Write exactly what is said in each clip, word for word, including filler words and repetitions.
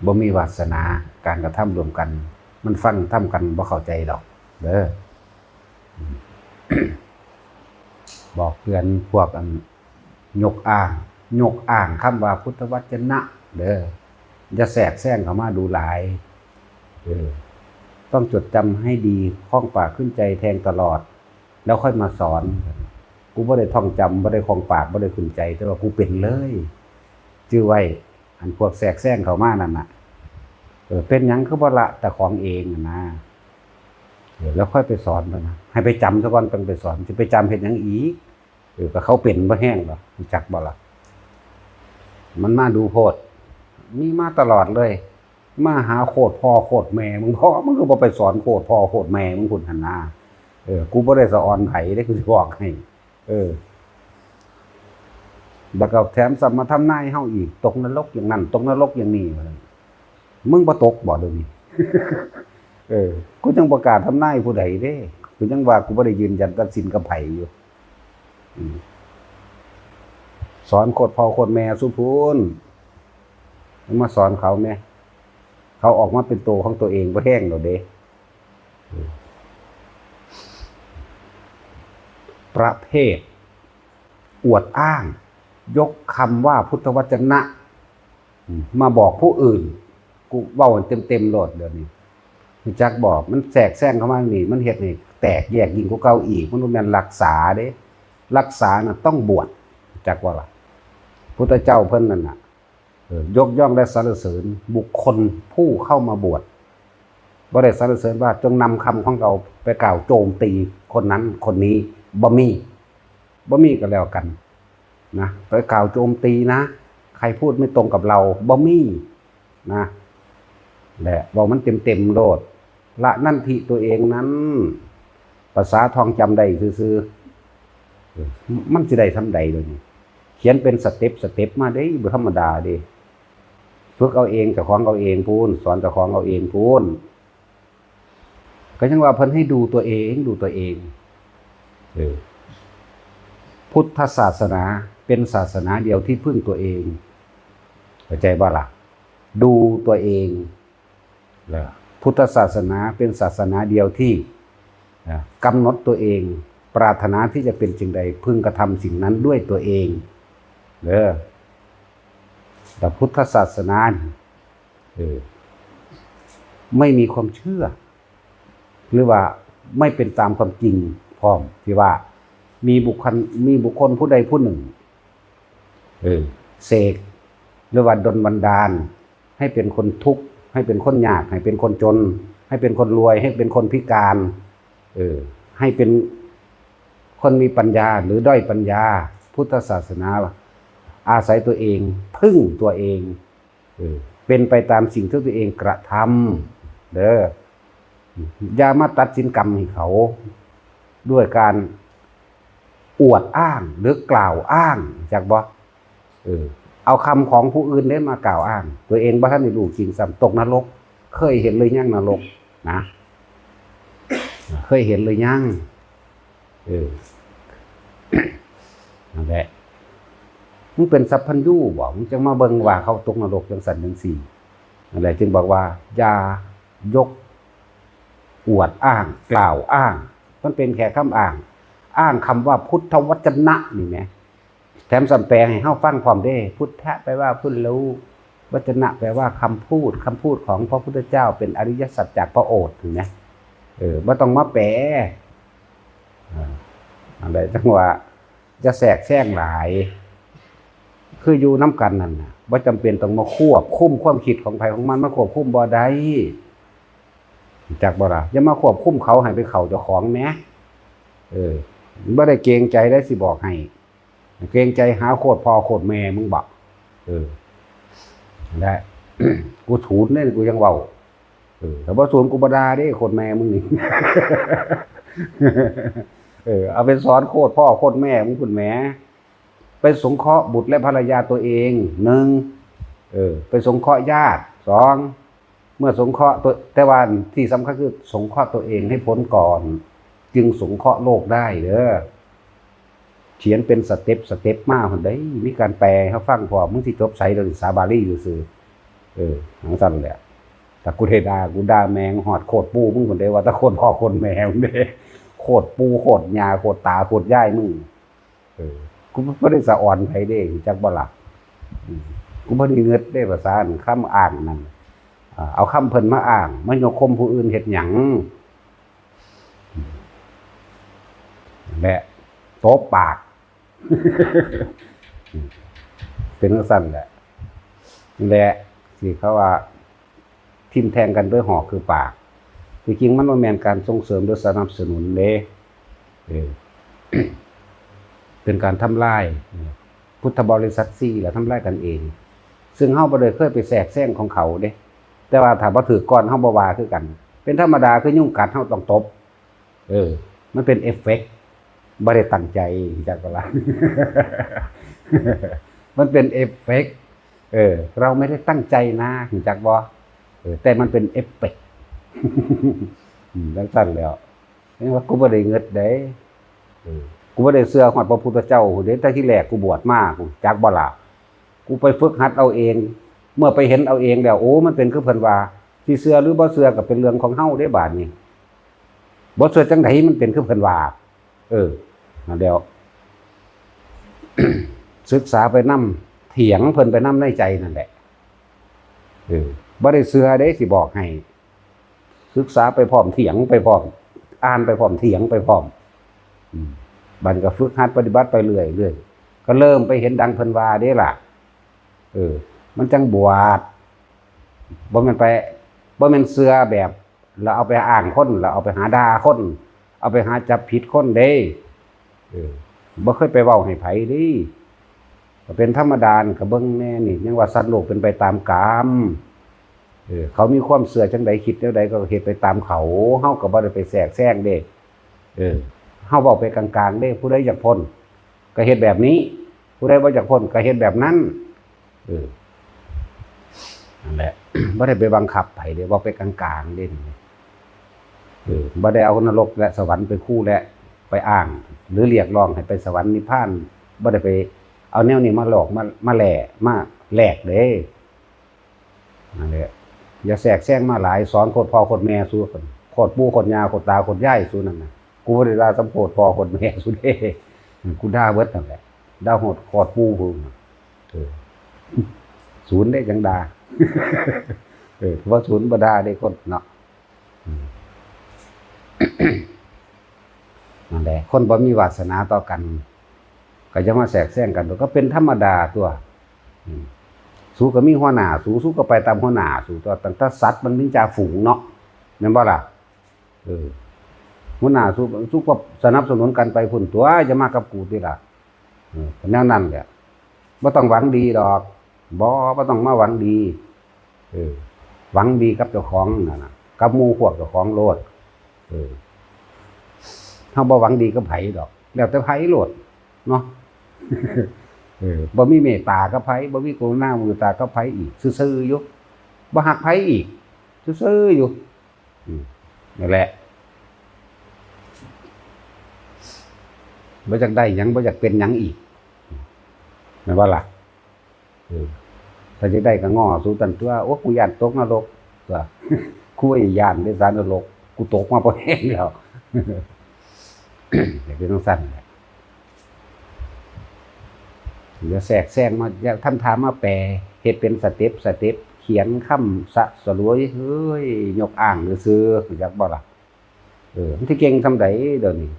บ่มีวาสนา การกระทำร่วมกัน มันฟังธรรมกันบ่เข้าใจดอก เด้อ บอกเตือนพวกอันยกอ้าง ยกอ้างคำว่าพุทธวจนะ เด้อ อย่าแทรกแซงเข้ามาดูหลาย เออ ต้องจดจำให้ดี คล่องปากขึ้นใจแทงตลอด แล้วค่อยมาสอน กูบ่ได้ท่องจำ บ่ได้คล่องปาก บ่ได้ขึ้นใจ แต่ว่ากูเป็นเลย จื่อไว้ อันพวกแทรกแซงเข้ามานั่นน่ะ เออ เป็นหยังคือบ่ละแต่ของเองอะนะ เออ แล้วค่อยไปสอนมันนะ ให้ไปจำซะก่อน ต้องไปสอน จะไปจำเฮ็ดหยังอีก เออ ก็เขาเป็นบ่แห้งหรอก รู้จักบ่ล่ะ มันมาดูโพด มีมาตลอดเลย มาหาโคตรพ่อโคตรแม่มึง พ่อมึงก็บ่ไปสอนโคตรพ่อโคตรแม่มึงพุ้นหั่นนะ เออ กูบ่ได้สะออนไผเด้ กูสิบอกให้ เออ แล้วก็แถมซ้ำมาทำนายเฮาอีก ตกนรกอย่างนั้น ตกนรกอย่างนี้ มึงบ่ตกบ่เดี๋ยวนี้ เออ กูยังบ่กล้าทำนายผู้ใดเด้ กูยังว่ากูบ่ได้ยืนยันตัดสินกับไผอยู่ อืม สอนโคตรพ่อโคตรแม่สุพุ้น มึงมาสอนเขาแม่ เขาออกมาเป็นตัวของตัวเองบ่แห้งแล้วเด้ ประเภท อวดอ้าง ยกคำว่าพุทธวจนะ อืม มาบอกผู้อื่น กูเว้าเต็มๆโลดเดี๋ยวนี้ รู้จักบ่ มันแทรกแซงเข้ามานี่ มันเฮ็ดให้แตกแยกยิ่งกว่าเก่าอีก มันบ่แม่นรักษาเด้ รักษาน่ะต้องบวช รู้จักบ่ล่ะ พุทธเจ้าเพิ่นนั่นน่ะ เออ ยกย่องและสรรเสริญบุคคลผู้เข้ามาบวช บ่ได้สรรเสริญว่าจงนำคำของเราไปกล่าวโจมตีคนนั้นคนนี้ บ่มี บ่มีก็แล้วกันนะ ไปกล่าวโจมตีนะ ใครพูดไม่ตรงกับเรา บ่มีนะ แหละ เว้ามันเต็มๆโลด ละนันทิตัวเองนั้น ภาษาท่องจำได้ซื่อๆ เออ มันสิได้ส่ำใดเดี๋ยวนี้ เขียนเป็นสเต็ปสเต็ปมาเด้ บ่ธรรมดาเด้ ฝึกเอาเอง เจ้าของเอาเองพู้น สอนเจ้าของเอาเองพู้น ก็ยังว่าเพิ่นให้ดูตัวเอง ดูตัวเอง เออ พุทธศาสนาเป็นศาสนาเดียวที่พึ่งตัวเอง เข้าใจบ่ล่ะ ดูตัวเอง แล้วพุทธศาสนาเป็นศาสนาเดียวที่ อ่ะ กำหนดตัวเอง ปรารถนาที่จะเป็นสิ่งใด พึงกระทำสิ่งนั้นด้วยตัวเอง เด้อ แต่พุทธศาสนานี่ เออ ไม่มีความเชื่อ หรือว่าไม่เป็นตามความจริงพร้อม ที่ว่ามีบุคคล มีบุคคลผู้ใดผู้หนึ่ง เออ เสก หรือว่าดลบันดาล ให้เป็นคนทุกข์ ให้เป็นคนยาก ให้เป็นคนจน ให้เป็นคนรวย ให้เป็นคนพิการ เออ ให้เป็นคนมีปัญญาหรือด้อยปัญญา พุทธศาสนา อาศัยตัวเอง พึ่งตัวเอง เออ เป็นไปตามสิ่งที่ตัวเองกระทำ เด้อ อย่ามาตัดสินกรรมให้เขา ด้วยการอวดอ้างหรือกล่าวอ้าง จักบ่ เออ เอาคำของผู้อื่นเด้มากล่าวอ้าง ตัวเองบ่ทันได้รู้จริงซ้ำ ตกนรก เคยเห็นหรือยังนรกนะ เคยเห็นหรือยัง เออ นั่นแหละ มึงเป็นสัพพัญญูบ่ มึงจังมาเบิ่งว่าเขาตกนรกจังซั่นจังซี่ นั่นแหละ จึงบอกว่า อย่ายก อวดอ้าง กล่าวอ้าง มันเป็นแค่คำอ้าง อ้างคำว่าพุทธวจนะนี่แหม แถมซ้ำแปลให้เฮาฟังพร้อมเด้ พุทธะแปลว่าผู้รู้ วจนะแปลว่าคำพูด คำพูดของพระพุทธเจ้าเป็นอริยสัจจากพระโอษฐ์ เห็นไหม เออ บ่ต้องมาแปล อ่า นั่นแหละ จังว่า อย่าแทรกแซงหลาย คืออยู่นำกันนั่นน่ะ บ่จำเป็นต้องมาควบคุมความคิดของไผของมัน มาควบคุมบ่ได้ จักบ่ล่ะ อย่ามาควบคุมเขาให้ไปเข้าเจ้าของแหม เออ บ่ได้เกรงใจได้สิบอกให้ เกรงใจหาโคตรพ่อโคตรแม่มึงบ่ เออ และ กูถูนเด้ กูยังเว้า เออ ถ้าบ่ถูนกูบ่ด่าเด้ โคตรแม่มึงนี่ เออ เอาไปสอนโคตรพ่อโคตรแม่มึงพุ้นแหม ไปสงเคราะห์บุตรและภรรยาตัวเอง หนึ่ง เออ ไปสงเคราะห์ญาติ สอง เมื่อสงเคราะห์ตัว แต่ว่าที่สำคัญคือสงเคราะห์ตัวเองให้พ้นก่อน จึงสงเคราะห์โลกได้เด้อ เขียนเป็นสเต็ปสเต็ปมาหั่นเด้ มีการแปลให้ฟังพร้อม มึงสิจบไสเดี๋ยวนี้ สาบาลีซื่อๆ เออ จั่งซั้นแหละ ถ้ากูได้ด่า กูด่าแม่งฮอดโคตรปู่มึงพุ้นเด้ ว่าแต่โคตรพ่อโคตรแม่มึงเด้ โคตรปู่โคตรย่า โคตรตาโคตรยายมึง เออ กูบ่ได้สะออนไผเด้ รู้จักบ่ล่ะ อืม กูบ่ได้เงิดเด้ ภาษาอันคำอ้างนั่น อ่า เอาคำเพิ่นมาอ้าง มายกข่มผู้อื่นเฮ็ดหยัง และตบปาก เป็นจั่งซั้นแหละ นี่แหละ ที่เขาว่า ทิ่มแทงกันด้วยหอกคือปาก ที่จริงมันบ่แม่นการส่งเสริมหรือสนับสนุนเด้ เออ เป็นการทำลายพุทธบริษัทสี่ และทำลายกันเอง ซึ่งเฮาบ่ได้เคยไปแทรกแซงของเขาเด้ แต่ว่าถ้าบ่ถืกก่อน เฮาบ่ว่าคือกัน เป็นธรรมดา คือยุงกัด เฮาต้องตบ เออ มันเป็นเอฟเฟกต์ บ่ได้ตั้งใจ จักว่าล่ะ มันเป็นเอฟเฟกต์ เออ เราไม่ได้ตั้งใจนะ รู้จักบ่ เออ แต่มันเป็นเอฟเฟกต์ อืม จั่งซั้นแหล้ว นี่ว่ากูบ่ได้เงิดเด้ เออ กูบ่ได้เชื่อฮอดพระพุทธเจ้าพุ้นเด้ แต่ทีแรกกูบวชมา กูจักบ่ล่ะ กูไปฝึกหัดเอาเอง เมื่อไปเห็นเอาเองแล้ว โอ้ มันเป็นคือเพิ่นว่า สิเชื่อหรือบ่เชื่อก็เป็นเรื่องของเฮาเด้ บาดนี้ บ่เชื่อจั่งใด มันเป็นคือเพิ่นว่า เออ นั่นแหล้ว ศึกษาไปนำ เถียงเพิ่นไปนำในใจนั่นแหละ เออ บ่ได้เชื่อเด้ สิบอกให้ ศึกษาไปพร้อม เถียงไปพร้อม อ่านไปพร้อม เถียงไปพร้อม อืม บัดก็ฝึกหัดปฏิบัติไปเรื่อยๆ ก็เริ่มไปเห็นดังเพิ่นว่าเด้ล่ะ เออ มันจั่งบวช บ่แม่นไป บ่แม่นเชื่อแบบ แล้วเอาไปอ้างคน แล้วเอาไปหาด่าคน เอาไปหาจับผิดคนเด้ เออ บ่เคยไปเว้าให้ไผเด้ ก็เป็นธรรมดา ก็เบิ่งแน่นี่ ยังว่าสัตว์โลกเป็นไปตามกรรม เออ เขามีความเชื่อจั่งใด คิดแนวใดก็เฮ็ดไปตามเขา เฮาก็บ่ได้ไปแทรกแซงเด้ เออ เฮาเว้าไปกลางๆ เด้ ผู้ใดอยากพ้น ก็เฮ็ดแบบนี้ ผู้ใดบ่อยากพ้น ก็เฮ็ดแบบนั้น เออ นั่นแหละ บ่ได้ไปบังคับไผเด้ เว้าไปกลางๆ เด้ เออ บ่ได้เอานรกและสวรรค์ไปคู่และไปอ้าง หรือเรียกร้องให้ไปสวรรค์นิพพาน บ่ได้ไปเอาแนวนี้มาหลอก มา มาแหล่ มาแลกเด้ นั่นแหละ อย่าแทรกแซงมาหลาย สอนโคตรพ่อโคตรแม่สู โคตรปู่โคตรย่า โคตรตาโคตรยายสูนั่นน่ะ กูบ่ได้ด่าซ้ำโคตรพ่อโคตรแม่สูเด้ กูด่าเบิดนั่นแหละ ด่าฮอดโคตรปู่พุ้น เออ สูนเด้จั่งด่า เออ เพราะว่าสูนบ่ด่าเด้คนเนาะ อืม นั่นแหละ คนบ่มีวาสนาต่อกัน ก็จะมาแทรกแซงกัน ก็เป็นธรรมดาตัว อืม สูก็มีหัวหน้าสู สูก็ไปตามหัวหน้าสูตัว ตั้งแต่สัตว์มันมีจ่าฝูงเนาะ แม่นบ่ล่ะ เออ หัวหน้าสู สูก็สนับสนุนกันไปพุ้นตัว อย่ามากับกูติล่ะ เออ แนวนั้นแหละ บ่ต้องหวังดีดอก บ่ บ่ต้องมาหวังดี เออ หวังดีกับเจ้าของนั่นน่ะ กับหมู่พวกเจ้าของโลด เออ เฮาบ่หวังดีกับไผดอก แล้วแต่ไผโลด เนาะ เออ บ่มีเมตตากับไผ บ่มีกรุณาเมตตากับไผอีก ซื่อๆ อยู่ บ่ฮักไผอีก ซื่อๆ อยู่ อืม นั่นแหละ บ่อยากได้หยัง บ่อยากเป็นหยังอีก แม่นบ่ล่ะ เออ ถ้าอยากได้ก็ง้อสูตันตัว โอ้ กูย้านตกนรก ตัว กูบ่ย้านเด้สารนรก กูตกมาพอแฮงแล้ว อยากเป็นจั่งซั้นแหละ อย่าแทรกแซงมา อย่าทำท่ามาแปล เฮ็ดเป็นสเต็ป สเต็ป เขียนคำสะสลวย เฮ้ย ยกอ้างซื่อๆ รู้จักบ่ล่ะ เออ มันสิเก่งส่ำใดเดี๋ยวนี้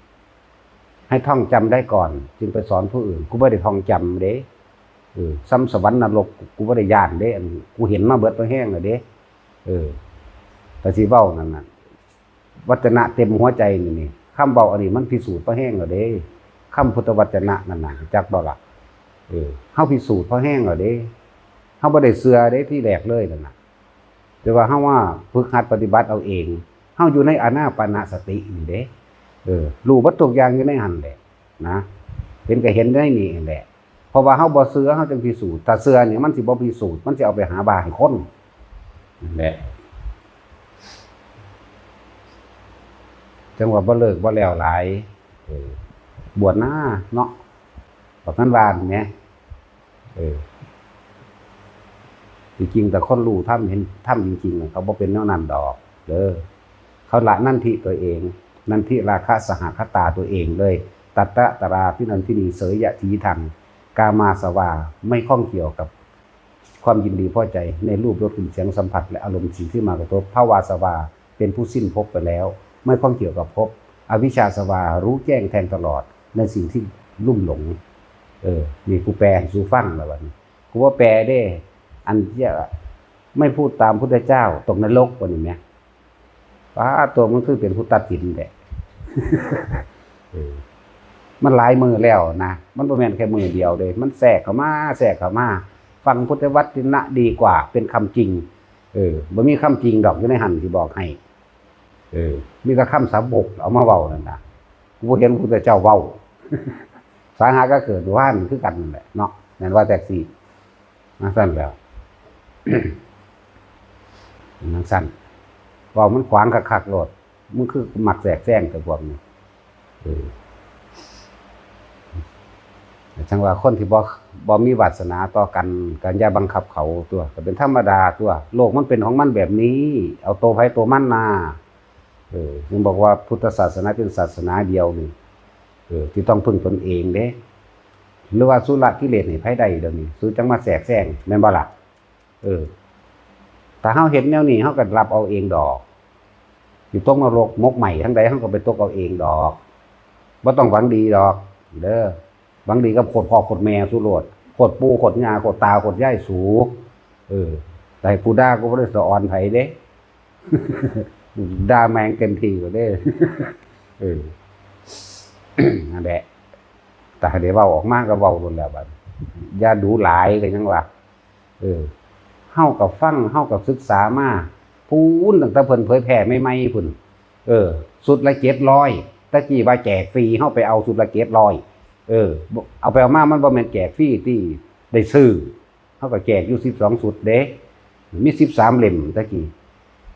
ให้ท่องจำได้ก่อน จึงไปสอนผู้อื่น กูบ่ได้ท่องจำเด้ เออ ซ้ำสวรรค์นรก กูบ่ได้ย้านเด้ อัน กูเห็นมาเบิดพอแฮงแล้วเด้ เออ แต่สิเว้านั่นน่ะ วจนะเต็มหัวใจนี่ นี่ คำเว้าอันนี้มันพิสูจน์พอแฮงแล้วเด้ คำพุทธวจนะนั่นน่ะ รู้จักบ่ล่ะ เออ เฮาพิสูจน์พอแฮงแล้วเด้ เฮาบ่ได้เชื่อเด้ทีแรกเลยนั่นน่ะ แต่ว่าเฮามาฝึกหัดปฏิบัติเอาเอง เฮาอยู่ในอานาปานสตินี่เด้ เออ รู้เบิดทุกอย่างอยู่ในหั่นแหละ นะ เห็นก็เห็นในนี่แหละ เพราะว่าเฮาบ่เชื่อ เฮาจึงพิสูจน์ ถ้าเชื่อนี่มันสิบ่พิสูจน์ มันสิเอาไปหาว่าให้คน นั่นแหละ จั่งว่าบ่เลิกบ่แล้วหลาย เออ บวชนาเนาะ บักนั้นว่าแหม เออ ที่จริงแต่คนรู้ธรรมเห็นธรรมจริงๆน่ะ เขาบ่เป็นแนวนั้นดอกเด้อ เขาละนันทิตัวเอง นันทิราคะสหคตาตัวเองเลย ตัตตะตราพินันทินีเสยยะถีทัง กามาสวา ไม่ข้องเกี่ยวกับความยินดีพอใจในรูปรสกลิ่นเสียงสัมผัสและอารมณ์สิ่งที่มากระทบ ภวาสวา เป็นผู้สิ้นภพไปแล้ว ไม่ข้องเกี่ยวกับภพ อวิชชาสวา รู้แจ้งแทงตลอดในสิ่งที่ลุ่มหลง เออ นี่กูแปลให้สูฟังแล้วบัดนี้ กูบ่แปลเด้ อันเจ้า ไม่พูดตามพุทธเจ้าตกนรกบัดนี้แหม ป้า ตัวมันคือเป็นผู้ตัดสินแท้ เออ มันหลายมื้อแล้วนะ มันบ่แม่นแค่มื้อเดียวเด้ มันแทรกเข้ามา แทรกเข้ามา ฟังพุทธวจนะดีกว่า เป็นคำจริง เออ บ่มีคำจริงดอกอยู่ในหั่น สิบอกให้ เออ มีแต่คำสาวกเอามาเว้านั่นน่ะ กูบ่เห็นพุทธเจ้าเว้า สาหาก็เกิดว่านคือกันนั่นแหละเนาะ แม่นว่าจั่งซี้ มาซั่นแล้ว จั่งซั่น เว้ามันขวางคักๆโลด มึงคือมักแทรกแซงแต่พวกนี้ เออ จั่งว่าคนที่บ่ บ่มีวาสนาต่อกัน ก็อย่าบังคับเขาตั๊ว ก็เป็นธรรมดาตั๊ว โลกมันเป็นของมันแบบนี้ เอาตัวไผตัวมันนา เออ ยังบอกว่าพุทธศาสนาเป็นศาสนาเดียวนี่ เออ ที่ต้องพึ่งตนเองเด้ หรือว่าสูละกิเลสนี่ไผได้เดี๋ยวนี้ สูจั่งมาแทรกแซง แม่นบ่ล่ะ เออ ถ้าเฮาเฮ็ดแนวนี้ เฮาก็รับเอาเองดอก สิตกนรกหมกไหม้ทางใด เฮาก็ไปตกเอาเองดอก บ่ต้องหวังดีดอก เด้อ หวังดีกับโคตรพ่อโคตรแม่สูโลด โคตรปู่โคตรย่า โคตรตาโคตรยายสู เออ แต่ให้กูด่า กูบ่ได้สะออนไผเด้ ด่าแม่งเต็มที่ก็ได้ เออ นั่นแหละ แต่ให้ได้เว้าออกมาก็เว้าโลดแล้วบัด อย่าดูหลายก็ยังว่า เออ เฮาก็ฟัง เฮาก็ศึกษามา พู้นตั้งแต่เพิ่นเผยแพร่ใหม่ๆพุ้น เออ ชุดละเจ็ดร้อย ตะกี้ว่าแจกฟรี เฮาไปเอาชุดละเจ็ดร้อย เออ เอาไปเอามามันบ่แม่นแจกฟรีติ ได้ซื้อ เฮาก็แจกอยู่สิบสองชุดเด้ มีสิบสามเล่มตะกี้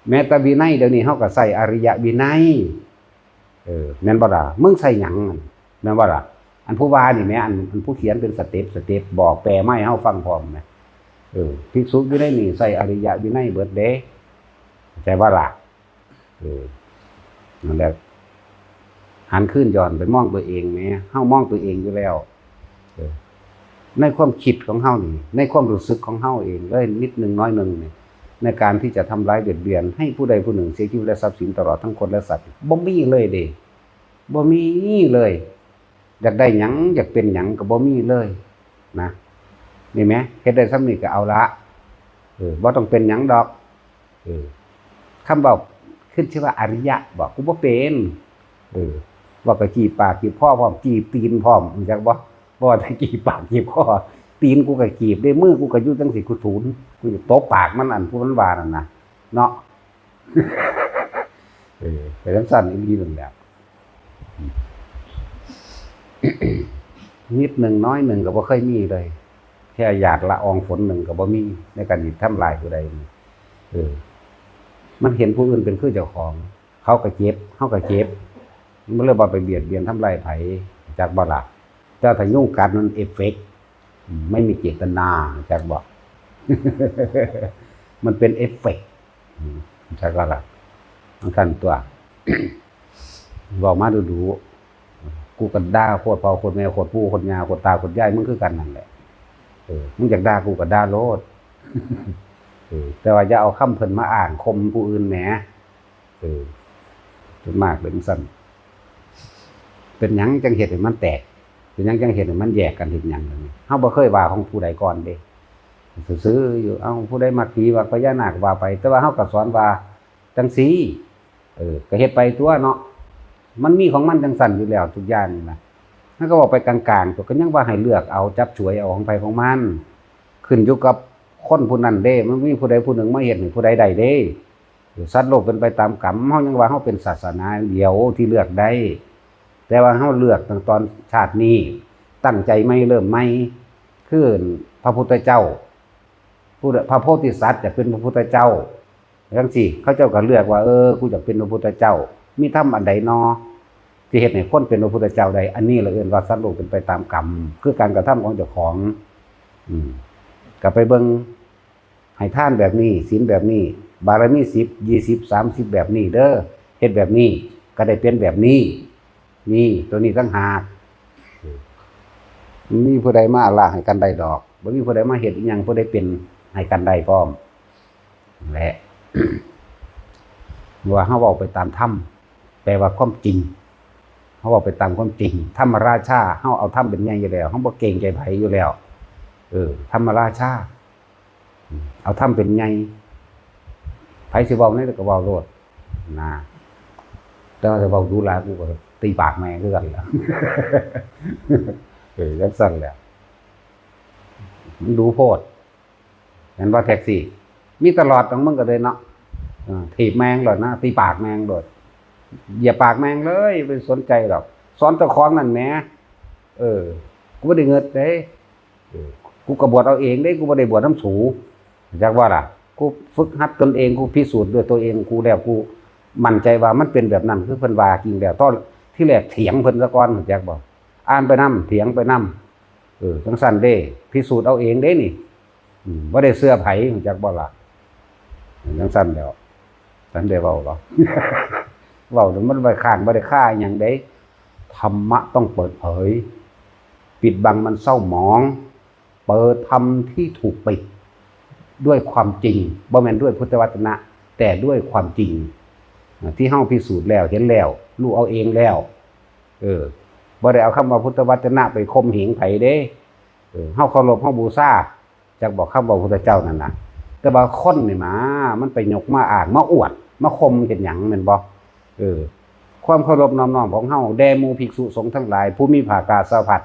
แม้แต่วินัยเดี๋ยวนี้เฮาก็ใช้อริยวินัย เออ แม่นบ่ล่ะ มึงใช้หยังนั่น แม่นบ่ล่ะ อันผู้ว่านี่แหม อัน อันผู้เขียนเป็นสเต็ป สเต็ป บอกแปลมาให้เฮาฟังพร้อมแหม เออ ภิกษุอยู่ในนี่ใช้อริยวินัยเบิดเด้ เข้าใจบ่ล่ะ เออ นั่นแหละ หันคืนย้อนไปมองตัวเองแหม เฮามองตัวเองอยู่แล้ว เออ ในความคิดของเฮานี่ ในความรู้สึกของเฮาเองเลย นิดหนึ่งน้อยหนึ่งนี่ ในการที่จะทำร้ายเบียดเบียนให้ผู้ใดผู้หนึ่งเสียชีวิตและทรัพย์สินตลอดทั้งคนและสัตว์ บ่มีเลยเด้ บ่มีเลย อยากได้หยัง อยากเป็นหยังก็บ่มีเลยนะ นี่แหม เฮ็ดได้ส่ำนี้ก็เอาละ เออ บ่ต้องเป็นหยังดอก เออ คำเว้า ขึ้นชื่อว่าอริยะ บอกกูบ่เป็น เออ เว้าก็จีบปากจีบคอพร้อม จีบตีนพร้อม รู้จักบ่ บ่ว่าแต่จีบปากจีบคอ ตีนกูก็จีบเด้ มือกูก็อยู่จั่งซี้ กูถูน กูจะตบปากมัน อันผู้มันว่านั่นนะ เนาะ เออ ไปจั่งซั่นอีหลีนั่นแหละ นิดหนึ่งน้อยหนึ่งก็บ่เคยมีเลย แค่หยาดละอองฝนหนึ่งก็บ่มี ในการที่ทำลายผู้ใดนี่ เออ มันเห็นผู้อื่นเป็นคือเจ้าของ เขาก็เจ็บ เฮาก็เจ็บ มันเลยบ่ไปเบียดเบียนทำลายไผ จักบ่ล่ะ แต่ถ้ายุงกัดมันเอฟเฟกต์ อืม ไม่มีเจตนา จักบ่ มันเป็นเอฟเฟกต์ อืม จักบ่ล่ะ มันกันตัว บอกมาดูดู กูก็ด่าโคตรพ่อโคตรแม่โคตรปู่โคตรย่าโคตรตาโคตรยายมึงคือกันนั่นแหละ เออ มึงอยากด่ากูก็ด่าโลด เออ แต่ว่าอย่าเอาคำเพิ่นมาอ้างข่มผู้อื่นแหม เออ ส่วนมากเป็นซั่น เป็นหยังจั่งเฮ็ดให้มันแตก เป็นหยังจั่งเฮ็ดให้มันแยกกัน เฮ็ดหยัง เฮาบ่เคยว่าของผู้ใดก่อนเด้ ซื่อๆอยู่ เอ้า ผู้ใดมักผีมักพญานาคว่าไป แต่ว่าเฮาก็สอนว่าจั่งซี้ เออ ก็เฮ็ดไปตั๊วเนาะ มันมีของมันจั่งซั่นอยู่แล้วทุกอย่างนี่นะ มันก็เว้าไปกลางๆ ตัวก็ยังว่าให้เลือกเอา จับฉวยเอาของไผของมัน ขึ้นอยู่กับคนผู้นั้นเด้ มันมีผู้ใดผู้หนึ่งมาเฮ็ดให้ผู้ใดได้เด้ สัตว์โลกเป็นไปตามกรรม เฮายังว่าเฮาเป็นศาสนาเดียวที่เลือกได้ แต่ว่าเฮาเลือกตั้งตอนชาตินี้ ตั้งใจใหม่ เริ่มใหม่ คือพระพุทธเจ้า ผู้ พระโพธิสัตว์อยากเป็นพระพุทธเจ้า จั่งซี้ เขาเจ้าก็เลือกว่า เออ กูอยากเป็นพระพุทธเจ้า มีธรรมอันใดนอ ที่เฮ็ดให้คนเป็นพระพุทธเจ้าได้ อันนี้ละเอิ้นว่าสัตว์โลกเป็นไปตามกรรม คือการกระทำของเจ้าของ อืม ก็ไปเบิ่ง ให้ทานแบบนี้ ศีลแบบนี้ บารมีสิบ ยี่สิบ สามสิบ แบบนี้เด้อ เฮ็ดแบบนี้ ก็ได้เป็นแบบนี้ นี่ ตัวนี้ต่างหาก บ่มีผู้ใดมาล้างให้กันได้ดอก บ่มีผู้ใดมาเฮ็ดอิหยังผู้ใดเป็นให้กันได้พร้อม และ ว่าเฮาเว้าไปตามธรรม แปลว่าความจริง เฮาเว้าไปตามความจริง ธรรมราชา เฮาเอาธรรมเป็นใหญ่อยู่แล้ว เฮาบ่เกรงใจไผอยู่แล้ว เออ ธรรมราชา เอาธรรมเป็นใหญ่ ไผสิเว้าแนวใดก็เว้าโลด นะ แต่ว่าถ้าเว้าดูหลายกูก็ตีปากแม่งคือกันแหละ เออ จังซั่นแหละ มันดูโพด เห็นบ่แท็กซี่ มีตลอดของมึงก็เลยเนาะ เออ ถีบแม่งโลดนะ ตีปากแม่งโลด อย่าปากแม่งเลย ไปสนใจดอก สอนเจ้าของนั่นแหม เออ กูบ่ได้เงินเด้ เออ กูก็บวชเอาเองเด้ กูบ่ได้บวชนำสู จักว่าล่ะ กูฝึกหัดตนเอง กูพิสูจน์ด้วยตัวเอง กูแล้ว กูมั่นใจว่ามันเป็นแบบนั้น คือเพิ่นว่าจริงแล้ว ตอนที่แรกเถียงเพิ่นซะก่อน จักบ่ อ่านไปนำ เถียงไปนำ เออ จังซั่นเด้ พิสูจน์เอาเองเด้นี่ อืม บ่ได้เชื่อไผ จักบ่ล่ะ จังซั่นแล้ว ซั่นได้เว้าหรอ เว้าแล้วมันบ่ได้ค้าง บ่ได้คาหยังเด้ ธรรมะต้องเปิดเผย ปิดบังมันเศร้าหมอง เปิดธรรมที่ถูกปิด ด้วยความจริง บ่แม่นด้วยพุทธวจนะ แต่ด้วยความจริง อ่า ที่เฮาพิสูจน์แล้ว เห็นแล้ว รู้เอาเองแล้ว เออ บ่ได้เอาคำว่าพุทธวจนะไปข่มเหงไผเด้ เออ เฮาเคารพ เฮาบูชา จักบอกคำว่าพุทธเจ้านั่นน่ะ แต่ว่าคนนี่หมา มันไปยกมาอ้าง มาอวด มาข่มเฮ็ดหยังแม่นบ่ เออ ความเคารพนอบน้อมของเฮา แด่หมู่ภิกษุสงฆ์ทั้งหลาย ผู้มีผ้ากาสาวพัด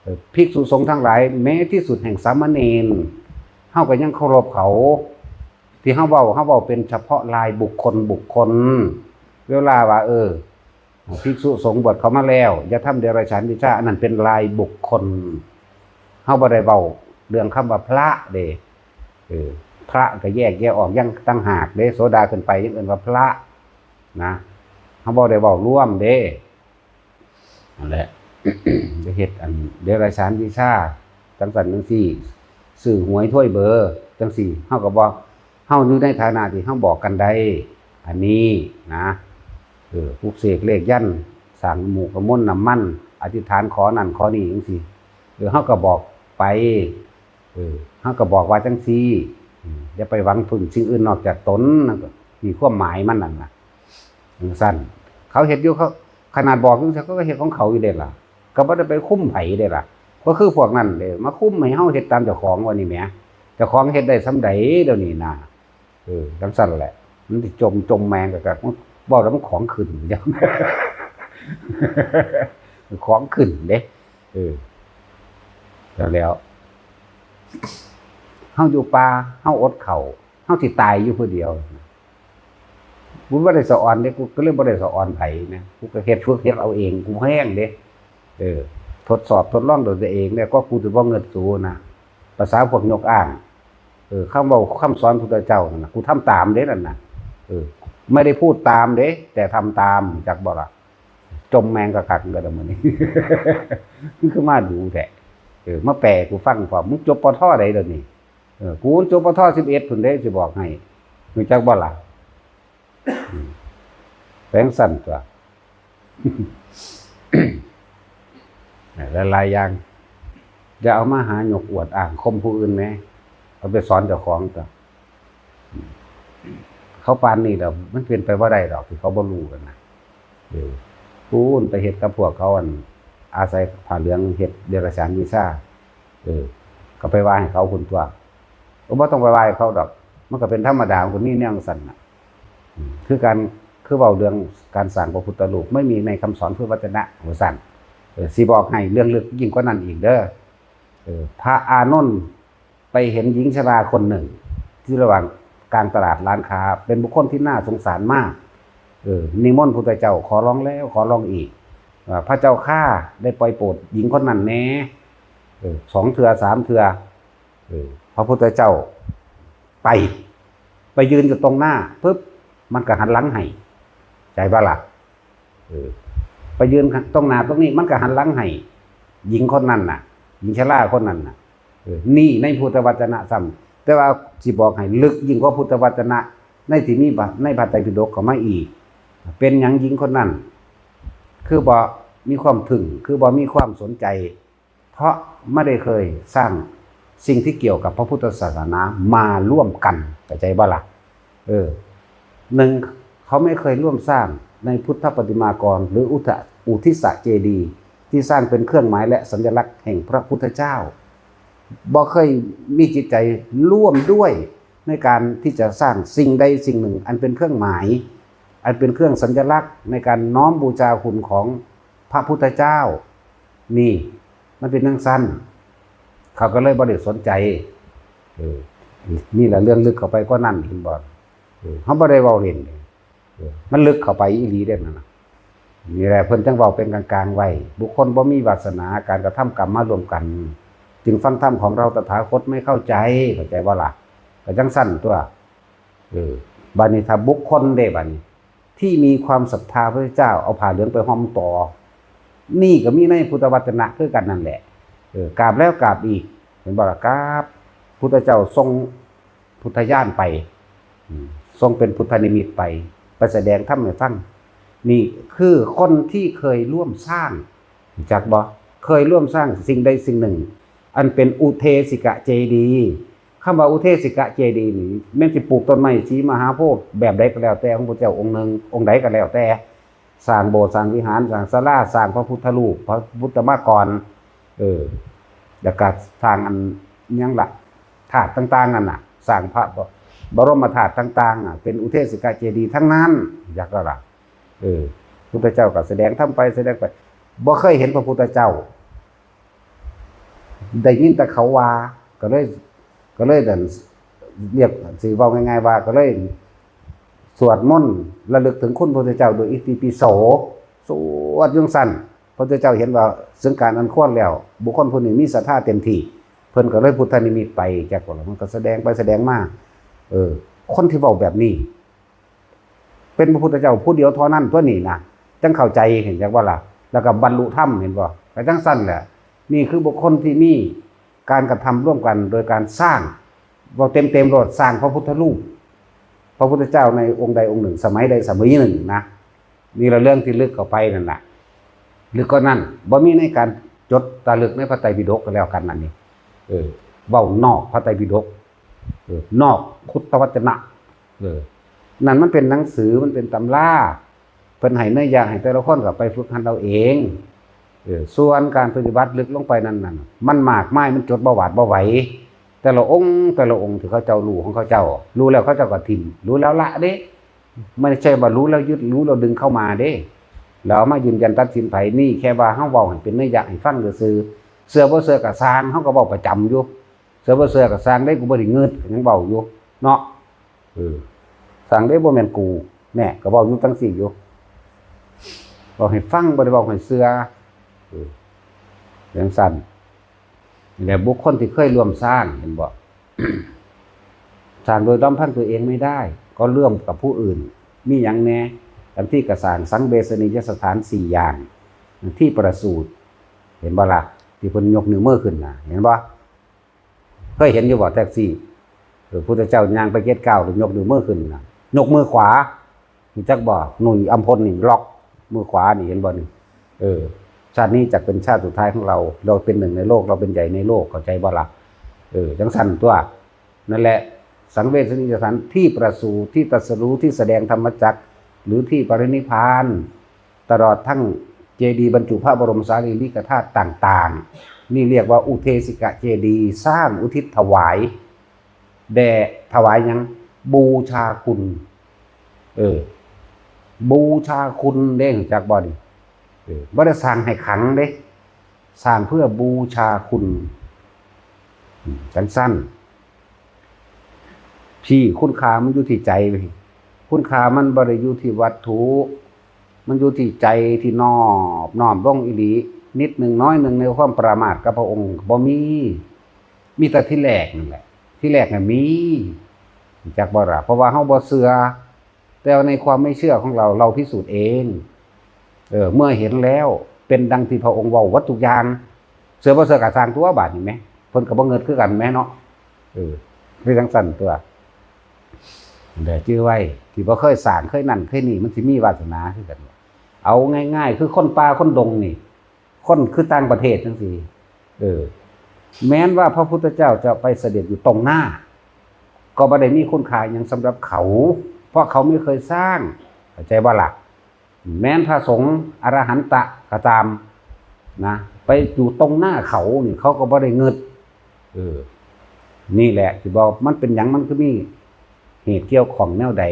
เออ ภิกษุสงฆ์ทั้งหลาย แม้ที่สุดแห่งสามเณร เฮาก็ยังเคารพเขา ที่เฮาเว้า เฮาเว้าเป็นเฉพาะรายบุคคลบุคคล เวลาว่า เออ ภิกษุสงฆ์บวชเข้ามาแล้ว อย่าทำเดรัจฉานวิชา อันนั้นเป็นรายบุคคล เฮาบ่ได้เว้าเรื่องคำว่าพระเด้ เออ พระก็แยกแยะออกยังต่างหากเด้ โสดาขึ้นไปยังเอิ้นว่าพระนะ เฮาบ่ได้เว้ารวมเด้ นั่นแหละ ไปเฮ็ดอันเดรัจฉานวิชา จังซั่นจังซี่ ซื้อหวยถ้วยเบอร์ จังซี่ เฮาก็บอก เฮาอยู่ในฐานะที่เฮาบอกกันได้ อันนี้นะ เออ ปลุกเสกเลขยันต์ สร้างหมู่กะมนต์น้ำมัน อธิษฐานขอนั่นขอนี่จังซี่ เออ เฮาก็บอกไป เออ เฮาก็บอกว่าจังซี่ อืม อย่าไปหวังพึ่งสิ่งอื่นนอกจากตน นั่นก็มีความหมายมันนั่นน่ะ จังซั่น เขาเฮ็ดอยู่ เขา ขนาดบอกจังซี่ เขาก็เฮ็ดของเขาอยู่เด้ล่ะ ก็บ่ได้ไปคุมไผเด้ล่ะ ก็คือพวกนั้นเด้ มาคุมให้เฮาเฮ็ดตามเจ้าของว่านี่แหม เจ้าของเฮ็ดได้ส่ำใดเดี๋ยวนี้นะ เออ จังซั่นแหละ มันสิจม จมแมงก็ ก็ เว้าแล้วมันของขึ้น ของขึ้นเด้ เออ แล้ว เฮาอยู่ป่า เฮาอดข้าว เฮาสิตายอยู่ผู้เดียว กูบ่ได้สะออนเด้ กูก็เลยบ่ได้สะออนไผนะ กูก็เฮ็ดฝึกเฮ็ดเอาเอง กูแฮงเด้ เออ ทดสอบทดลองด้วยตัวเอง แล้วก็กูสิบ่เงิดสูนะ ภาษาพวกยกอ้าง เออ คำเว้าคำสอนพุทธเจ้านั่นน่ะ กูทำตามเด้นั่นน่ะ เออ ไม่ได้พูดตามเด้ แต่ทำตาม จักบ่ล่ะ จมแมงกะคักก็ได้มื้อนี้ มึงคือมาดูแท้ เออ มาแปลกูฟังพร้อม มึงจบ ป.ท. ใดเดี๋ยวนี้ เออ กูจบ ป.ท. สิบเอ็ด พุ้นเด้ สิบอกให้ รู้จักบ่ล่ะ อืม แปลงสั้นตัว หลายๆ อย่าง อย่าเอามาหายกอวดอ้างข่มผู้อื่นแหม เอาไปสอนเจ้าของตัว เขาปานนี้แล้ว มันเป็นไปบ่ได้ดอก ที่เขาบ่รู้กันนะ เออ ปูนไปเฮ็ดกับพวกเขาอัน อาศัยผ้าเหลืองเฮ็ดเดรัจฉานวิชา เออ ก็ไปว่าให้เขาพุ้นตัว ก็บ่ต้องไปว่าให้เขาดอก มันก็เป็นธรรมดาของคนนี้แนวจั่งซั่นน่ะ อืม คือการ คือเว้าเรื่องการสร้างพระพุทธรูป ไม่มีในคำสอนพุทธวจนะ ว่าซั่น เออ สิบอกให้เรื่องลึกยิ่งกว่านั้นอีกเด้อ เออ พระอานนท์ไปเห็นหญิงชราคนหนึ่ง ที่ระหว่างกลางตลาดร้านค้า เป็นบุคคลที่น่าสงสารมาก เออ นิมนต์พุทธเจ้า ขอร้องแล้วขอร้องอีก ว่า พระเจ้าข้า ได้ปล่อยโปรดหญิงคนนั้นแหน่ เออ สองเทื่อสามเทื่อ เออ พระพุทธเจ้า ไป ไปยืนอยู่ตรงหน้าปุ๊บ มันก็หันหลังให้ ใจบ่ล่ะ เออ ไปยืนตรงหน้าตรงนี้ มันก็หันหลังให้ หญิงคนนั้นน่ะ หญิงชราคนนั้นน่ะ เออ นี่ในพุทธวจนะซ้ แต่ว่าสิบอกให้ลึกยิ่งกว่าพุทธวจนะ ในที่มีในพระไตรปิฎกเข้ามาอีก เป็นหยังหญิงคนนั้น คือบ่มีความทึ่ง คือบ่มีความสนใจ เพราะไม่ได้เคยสร้างสิ่งที่เกี่ยวกับพระพุทธศาสนามาร่วมกัน เข้าใจบ่ล่ะ? เออ หนึ่ง เขาไม่เคยร่วมสร้างในพุทธประติมากร หรืออุทะอุทิศเจดีย์ ที่สร้างเป็นเครื่องหมายและสัญลักษณ์แห่งพระพุทธเจ้า บ่เคยมีจิตใจร่วมด้วยในการที่จะสร้างสิ่งใดสิ่งหนึ่ง อันเป็นเครื่องหมาย อันเป็นเครื่องสัญลักษณ์ในการน้อมบูชาคุณของพระพุทธเจ้า นี่ มันเป็นจั่งซั้น เขาก็เลยบ่ได้สนใจ เออ นี่แหละเรื่องลึกเข้าไปกว่านั้น เห็นบ่? เออ เขาบ่ได้เว้าเล่น เออ มันลึกเข้าไปอีหลีเด้นั่นน่ะ นี่แหละเพิ่นจั่งเว้าเป็นกลางๆไว้ บุคคลบ่มีวาสนาการกระทำกรรมมาร่วมกัน จึงฟังธรรมของเราตถาคตไม่เข้าใจ เข้าใจบ่ล่ะ? ก็จั่งซั้นตั๊ว เออ บัดนี้ถ้าบุคคลเด้ บัดนี้ ที่มีความศรัทธาพระพุทธเจ้า เอาผ้าเหลืองไปห่มต่อ นี่ก็มีในพุทธวจนะคือกันนั่นแหละ เออ กราบแล้วกราบอีก เห็นบ่ล่ะ? กราบ พุทธเจ้าทรงพุทธญาณไป อืม ทรงเป็นพุทธนิมิตไป ไปแสดงธรรมให้ฟัง นี่คือคนที่เคยร่วมสร้าง รู้จักบ่? เคยร่วมสร้างสิ่งใดสิ่งหนึ่ง อันเป็นอุเทสิกะเจดีย์ คำว่าอุเทสิกะเจดีย์นี่ แม่นสิปลูกต้นไม้สีมหาโพธิ์แบบใดก็แล้วแต่ ของพระเจ้าองค์หนึ่ง องค์ใดก็แล้วแต่ สร้างโบสถ์ สร้างวิหาร สร้างศาลา สร้างพระพุทธรูป พระพุทธมากร เออ แล้วก็สร้างอันหยังล่ะ ธาตุต่างๆนั่นน่ะ สร้างพระบรมธาตุต่างๆน่ะ เป็นอุเทสิกะเจดีย์ทั้งนั้น จักแล้วล่ะ เออ พุทธเจ้าก็แสดงธรรมไป แสดงไป บ่เคยเห็นพระพุทธเจ้า ได้ยินแต่เขาว่า ก็เลย ก็เลยนั่น เรียก สิเว้าง่ายๆว่า ก็เลยสวดมนต์ระลึกถึงคุณพระพุทธเจ้าด้วยอิติปิโส สวดอยู่จั่งซั้น พระพุทธเจ้าเห็นว่าถึงการอันควรแล้ว บุคคลผู้นี้มีศรัทธาเต็มที่ เพิ่นก็เลยพุทธนิมิตไป จักว่าล่ะ มันก็แสดงไปแสดงมา เออ คนที่เว้าแบบนี้ เป็นพระพุทธเจ้าผู้เดียวเท่านั้นตั๊วนี้นะ จั่งเข้าใจ เห็นจักบ่ล่ะ? แล้วก็บรรลุธรรม เห็นบ่? ก็จั่งซั้นแหละ นี่คือบุคคลที่มีการกระทำร่วมกันโดยการสร้าง เว้าเต็มๆโลด สร้างพระพุทธรูป พระพุทธเจ้าในองค์ใดองค์หนึ่ง สมัยใดสมัยหนึ่งนะ นี่ละเรื่องที่ลึกเข้าไปนั่นน่ะ ลึกกว่านั้น บ่มีในการจดจารึกในพระไตรปิฎกก็แล้วกัน อันนี้ เออ เว้านอกพระไตรปิฎก เออ นอกพุทธวจนะ เออ นั่นมันเป็นหนังสือ มันเป็นตำรา เพิ่นให้นัยยะให้แต่ละคนก็ไปฝึกหัดเอาเอง เออ ส่วนการปฏิบัติลึกลงไปนั่นน่ะ มันมากมาย มันจดบ่หวาดบ่ไหว แต่ละองค์ แต่ละองค์ที่เขาเจ้ารู้ของเขาเจ้า รู้แล้วเขาเจ้าก็ถิ่ม รู้แล้วละเด้ ไม่ใช่ว่ารู้แล้วยึด รู้แล้วดึงเข้ามาเด้ แล้วเอามายืนยันตัดสินไผ นี่แค่ว่าเฮาเว้าให้เป็นนัยยะให้ฟังซื่อๆ เชื่อบ่เชื่อก็ซ่าง เฮาก็เว้าประจำอยู่ เชื่อบ่เชื่อก็ซ่างเด้ กูบ่ได้งึด ก็ยังเว้าอยู่เนาะ เออ ซ่างเด้ บ่แม่นกู แน่ ก็เว้าอยู่จั่งซี้อยู่ เว้าให้ฟัง บ่ได้เว้าให้เชื่อ เออ จั่งซั้น นี่แหละบุคคลที่เคยร่วมสร้าง เห็นบ่? สร้างโดยลำพังตัวเองไม่ได้ ก็ร่วมกับผู้อื่น มีหยังแน่? อันที่กระสร้างสังเวชนียสถานสี่อย่าง ที่ประสูติ เห็นบ่ล่ะ? ที่เพิ่นยกนิ้วมือขึ้นน่ะ เห็นบ่? เคยเห็นอยู่บ่แท็กซี่? เออ พุทธเจ้าย่างไปเจ็ดก้าว แล้วยกนิ้วมือขึ้นน่ะ ยกมือขวา รู้จักบ่? หนุ่ยอัมพลนี่ล็อกมือขวานี่ เห็นบ่นี่? เออ ชาตินี้จักเป็นชาติสุดท้ายของเรา เราเป็นหนึ่งในโลก เราเป็นใหญ่ในโลก เข้าใจบ่ล่ะ? เออ จั่งซั้นตั๊ว นั่นแหละ สังเวชนียสถาน ที่ประสูติ ที่ตรัสรู้ ที่แสดงธรรมจักร หรือที่ปรินิพพาน ตลอดทั้งเจดีย์บรรจุพระบรมสารีริกธาตุต่างๆ นี่เรียกว่าอุเทสิกะเจดีย์ สร้างอุทิศถวาย แด่ ถวายหยัง? บูชาคุณ เออ บูชาคุณเด้ รู้จักบ่นี่? เออ บ่ได้สร้างให้ขลังเด้ สร้างเพื่อบูชาคุณ อืม จั่งซั้น พี่ คุณค่ามันอยู่ที่ใจ คุณค่ามันบ่ได้อยู่ที่วัตถุ มันอยู่ที่ใจที่นอบน้อมลงอีหลี นิดหนึ่งน้อยหนึ่งในความประมาทกับพระองค์บ่มี มีแต่ทีแรกนั่นแหละ ทีแรกน่ะมี รู้จักบ่ล่ะ? เพราะว่าเฮาบ่เชื่อ แต่ว่าในความไม่เชื่อของเรา เราพิสูจน์เอง เออ เมื่อเห็นแล้วเป็นดังที่พระองค์เว้าหมดทุกอย่าง เชื่อบ่เชื่อก็ซ่างตั๊ว บาดนี้แหม เพิ่นก็บ่งึดคือกันแหมเนาะ เออ คือจังซั่นตัว แต่จื่อไว้ ที่บ่เคยสร้าง เคยนั่นเคยนี่ มันสิมีวาสนาคือกัน เอาง่ายๆ คือคนป่าคนดงนี่ คนคือต่างประเทศจังซี่ เออ แม้นว่าพระพุทธเจ้าจะไปเสด็จอยู่ตรงหน้า ก็บ่ได้มีคุณค่าหยังสำหรับเขา เพราะเขาไม่เคยสร้าง เข้าใจบ่ล่ะ แม้นพระสงฆ์อรหันตะก็ตามนะ ไปอยู่ตรงหน้าเขานี่ เขาก็บ่ได้เงิด เออ นี่แหละที่บอกมันเป็นหยัง มันคือมีเหตุเกี่ยวข้องแนวใด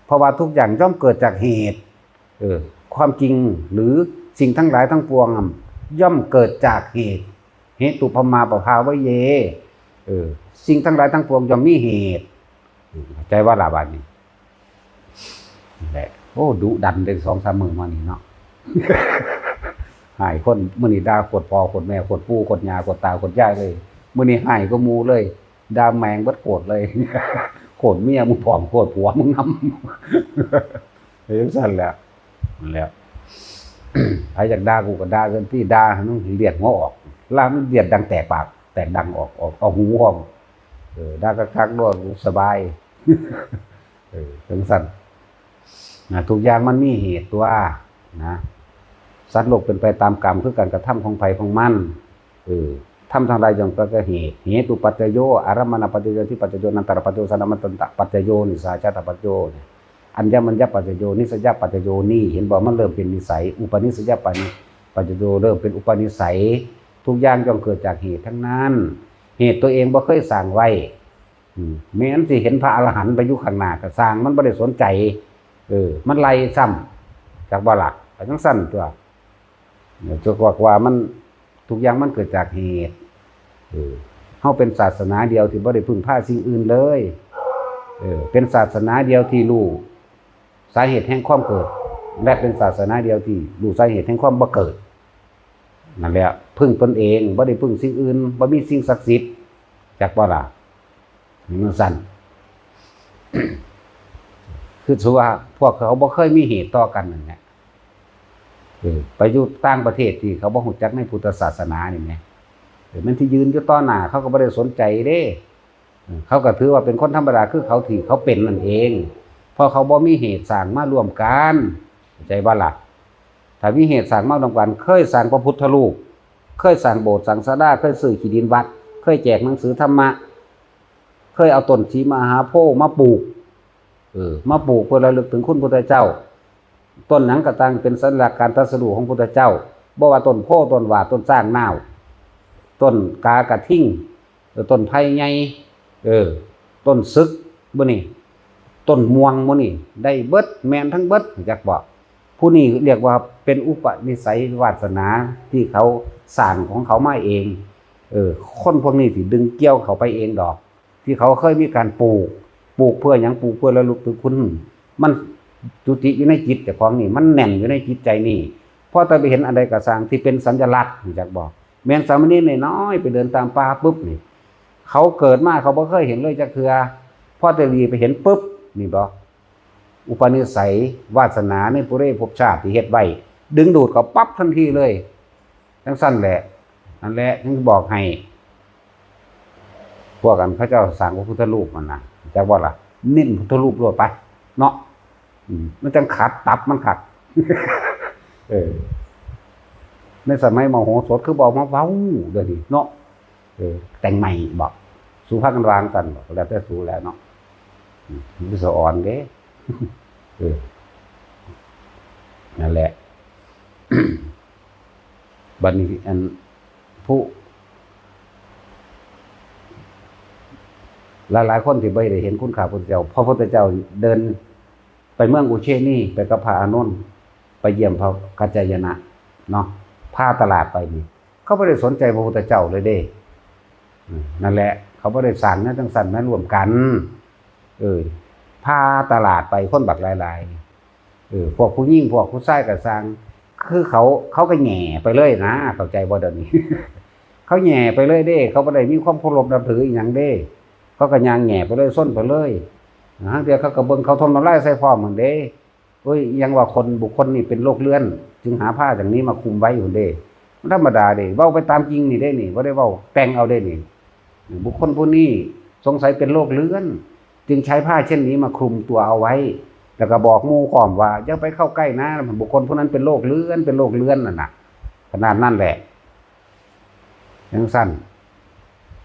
เพราะว่าทุกอย่างย่อมเกิดจากเหตุ เออ ความจริงหรือสิ่งทั้งหลายทั้งปวงอะย่อมเกิดจากเหตุ เหตุปะมาปะภาเวเย เออ สิ่งทั้งหลายทั้งปวงย่อมมีเหตุ อืม เข้าใจว่าล่ะบัดนี้ นั่นแหละ โอ้ ดุดันเด้ สองสามมื้อมานี่เนาะ ฮ้ายคน มื้อนี้ด่าโคตรพ่อโคตรแม่ โคตรปู่โคตรย่า โคตรตาโคตรยายเลย มื้อนี้ฮ้ายกว่าหมู่เลย ด่าแม่งเบิดโคตรเลย โคตรเมียมึงพร้อม โคตรผัวมึงนำ เป็นจังซั่นแหละ นั่นแหละ ไผอยากด่ากูก็ด่ากันติ ด่าให้มันเลียดหัวออก ล่ามันเลียดดังแตกปาก แตกดังออก ออก เอาหูออก เออ ด่าคักๆ โลด กูสบาย เออ จังซั่น นะ ทุกอย่างมันมีเหตุตัว นะ สัตว์โลกเป็นไปตามกรรม คือการกระทำของไผของมัน เออ ธรรมทั้งหลายย่อมเกิดจากเหตุ เหตุปัจจโย อารัมมณปัจจโย ที่ปัจจโย นันตรปัจจโย สนมัตตปัจจโย นิสสาชาตปัจจโย เนี่ย อัญญมัญญปัจจโย นิสสยปัจจโย นี่ เห็นบ่ มันเริ่มเป็นนิสัย อุปนิสสยปัจจโย เริ่มเป็นอุปนิสัย ทุกอย่างย่อมเกิดจากเหตุทั้งนั้น เหตุตัวเองบ่เคยสร้างไว้ อืม แม้นสิเห็นพระอรหันต์ไปอยู่ข้างหน้าก็ซ่าง มันบ่ได้สนใจ เออ มันไล่ซ้ำ จักบ่ล่ะ ก็จังซั่นตัว เนี่ย จักว่า ว่ามัน ทุกอย่างมันเกิดจากเหตุ เออ เฮาเป็นศาสนาเดียวที่บ่ได้พึ่งพาสิ่งอื่นเลย เออ เป็นศาสนาเดียวที่รู้สาเหตุแห่งความเกิด และเป็นศาสนาเดียวที่รู้สาเหตุแห่งความบ่เกิด นั่นแหละ พึ่งตนเอง บ่ได้พึ่งสิ่งอื่น บ่มีสิ่งศักดิ์สิทธิ์ จักบ่ล่ะ มันซั่น คือถือว่าพวกเขาบ่เคยมีเหตุต่อกันนั่นแหละ เออ ไปอยู่ต่างประเทศที่เขาบ่รู้จักในพุทธศาสนานี่แหม เออ มันที่ยืนอยู่ต่อหน้าเขาก็บ่ได้สนใจเด้ เออ เขาก็ถือว่าเป็นคนธรรมดาคือเขาที่เขาเป็นนั่นเอง เพราะเขาบ่มีเหตุสร้างมาร่วมกัน เข้าใจบ่ล่ะ ถ้ามีเหตุสร้างมาร่วมกัน เคยสร้างพระพุทธรูป เคยสร้างโบสถ์สร้างศาลา เคยซื้อที่ดินวัด เคยแจกหนังสือธรรมะ เคยเอาต้นศรีมหาโพธิ์มาปลูก เออ มาปลูกเพื่อระลึกถึงคุณพุทธเจ้า ต้นหยังก็ตางเป็นสัญลักษณ์การตรัสรู้ของพุทธเจ้า บ่ว่าต้นโพธิ์ ต้นหว่า ต้นซางนาว ต้นกากระทิง เออ ต้นไผ่ใหญ่ เออ ต้นสึก บ่นี่ ต้นม่วง บ่นี่ ได้เบิด แม่นทั้งเบิด จักบอก ผู้นี้เรียกว่าเป็นอุปนิสัยวาสนาที่เขาสร้างของเขามาเอง เออ คนพวกนี้สิดึงเกี่ยวเขาไปเองดอก ที่เขาเคยมีการปลูก ปลูกเพื่อหยัง ปลูกเพื่อระลึกถึงคุณ มันจุติอยู่ในจิตเจ้าของนี่ มันแน่นอยู่ในจิตใจนี่ พอแต่ไปเห็นอันใดก็ซ่างที่เป็นสัญลักษณ์ รู้จักบ่ แม่นสามเณรน้อยๆ ไปเดินตามป่าปุ๊บนี่ เขาเกิดมาเขาบ่เคยเห็นเลยจักเทื่อ พอแต่หลีไปเห็นปุ๊บ นี่บ่ อุปนิสัยวาสนาในปุเรภพชาติที่เฮ็ดไว้ ดึงดูดเขาปั๊บทันทีเลย จังซั่นแหละ นั่นแหละ ถึงบอกให้ พวกกันเขาเจ้าสร้างพระพุทธรูปมันนะ จักว่าล่ะ เน้นพุทธรูปโลดไป เนาะ อืม มันจังขัดตับมันคัก เออ ในสมัยมโหสถคือบ่เอามาเว้าเดี๋ยวนี้เนาะ เออ แต่งใหม่บอก สูพากันวางกันบอก แล้วแต่สูแล้วเนาะ อืม มันสะออนเด้ เออ นั่นแหละ บัดนี้อัน ผู้ หลายๆ คนที่บ่ได้เห็นคุณค่าพระพุทธเจ้า พระพุทธเจ้าเดินไปเมืองอุเชนี ไปกับพระอานนท์ ไปเยี่ยมพระกัจจายนะ เนาะ พาตลาดไปนี่ เขาบ่ได้สนใจพระพุทธเจ้าเลยเด้ อืม นั่นแหละ เขาบ่ได้สร้างแนวจังซั่นมาร่วมกัน เออ พาตลาดไปคนบักหลายๆ เออ พวกผู้หญิงพวกผู้ชายก็ซ่าง คือเขา เขาก็แหย่ไปเลยนะ เข้าใจบ่เดี๋ยวนี้ เขาแหย่ไปเลยเด้ เขาบ่ได้มีความเคารพนับถืออีหยังเด้ เขาก็ย่างแหย่ไปเลย ซนไปเลย หางเทื่อเขาก็เบิ่งเขาถมน้ำลายใส่พร้อมหั่นเด้ เอ้ย ยังว่าคนบุคคลนี่เป็นโรคเรื้อน จึงหาผ้าอย่างนี้มาคลุมไว้อยู่เด้ มันธรรมดาเด้ เว้าไปตามจริงนี่เด้นี่ บ่ได้เว้าแต่งเอาเด้นี่ บุคคลผู้นี้ สงสัยเป็นโรคเรื้อน จึงใช้ผ้าเช่นนี้มาคลุมตัวเอาไว้ แล้วก็บอกหมู่พร้อมว่าอย่าไปเข้าใกล้นะ บุคคลผู้นั้นเป็นโรคเรื้อน เป็นโรคเรื้อนนั่นน่ะ ขนาดนั้นแหละ จั่งซั้น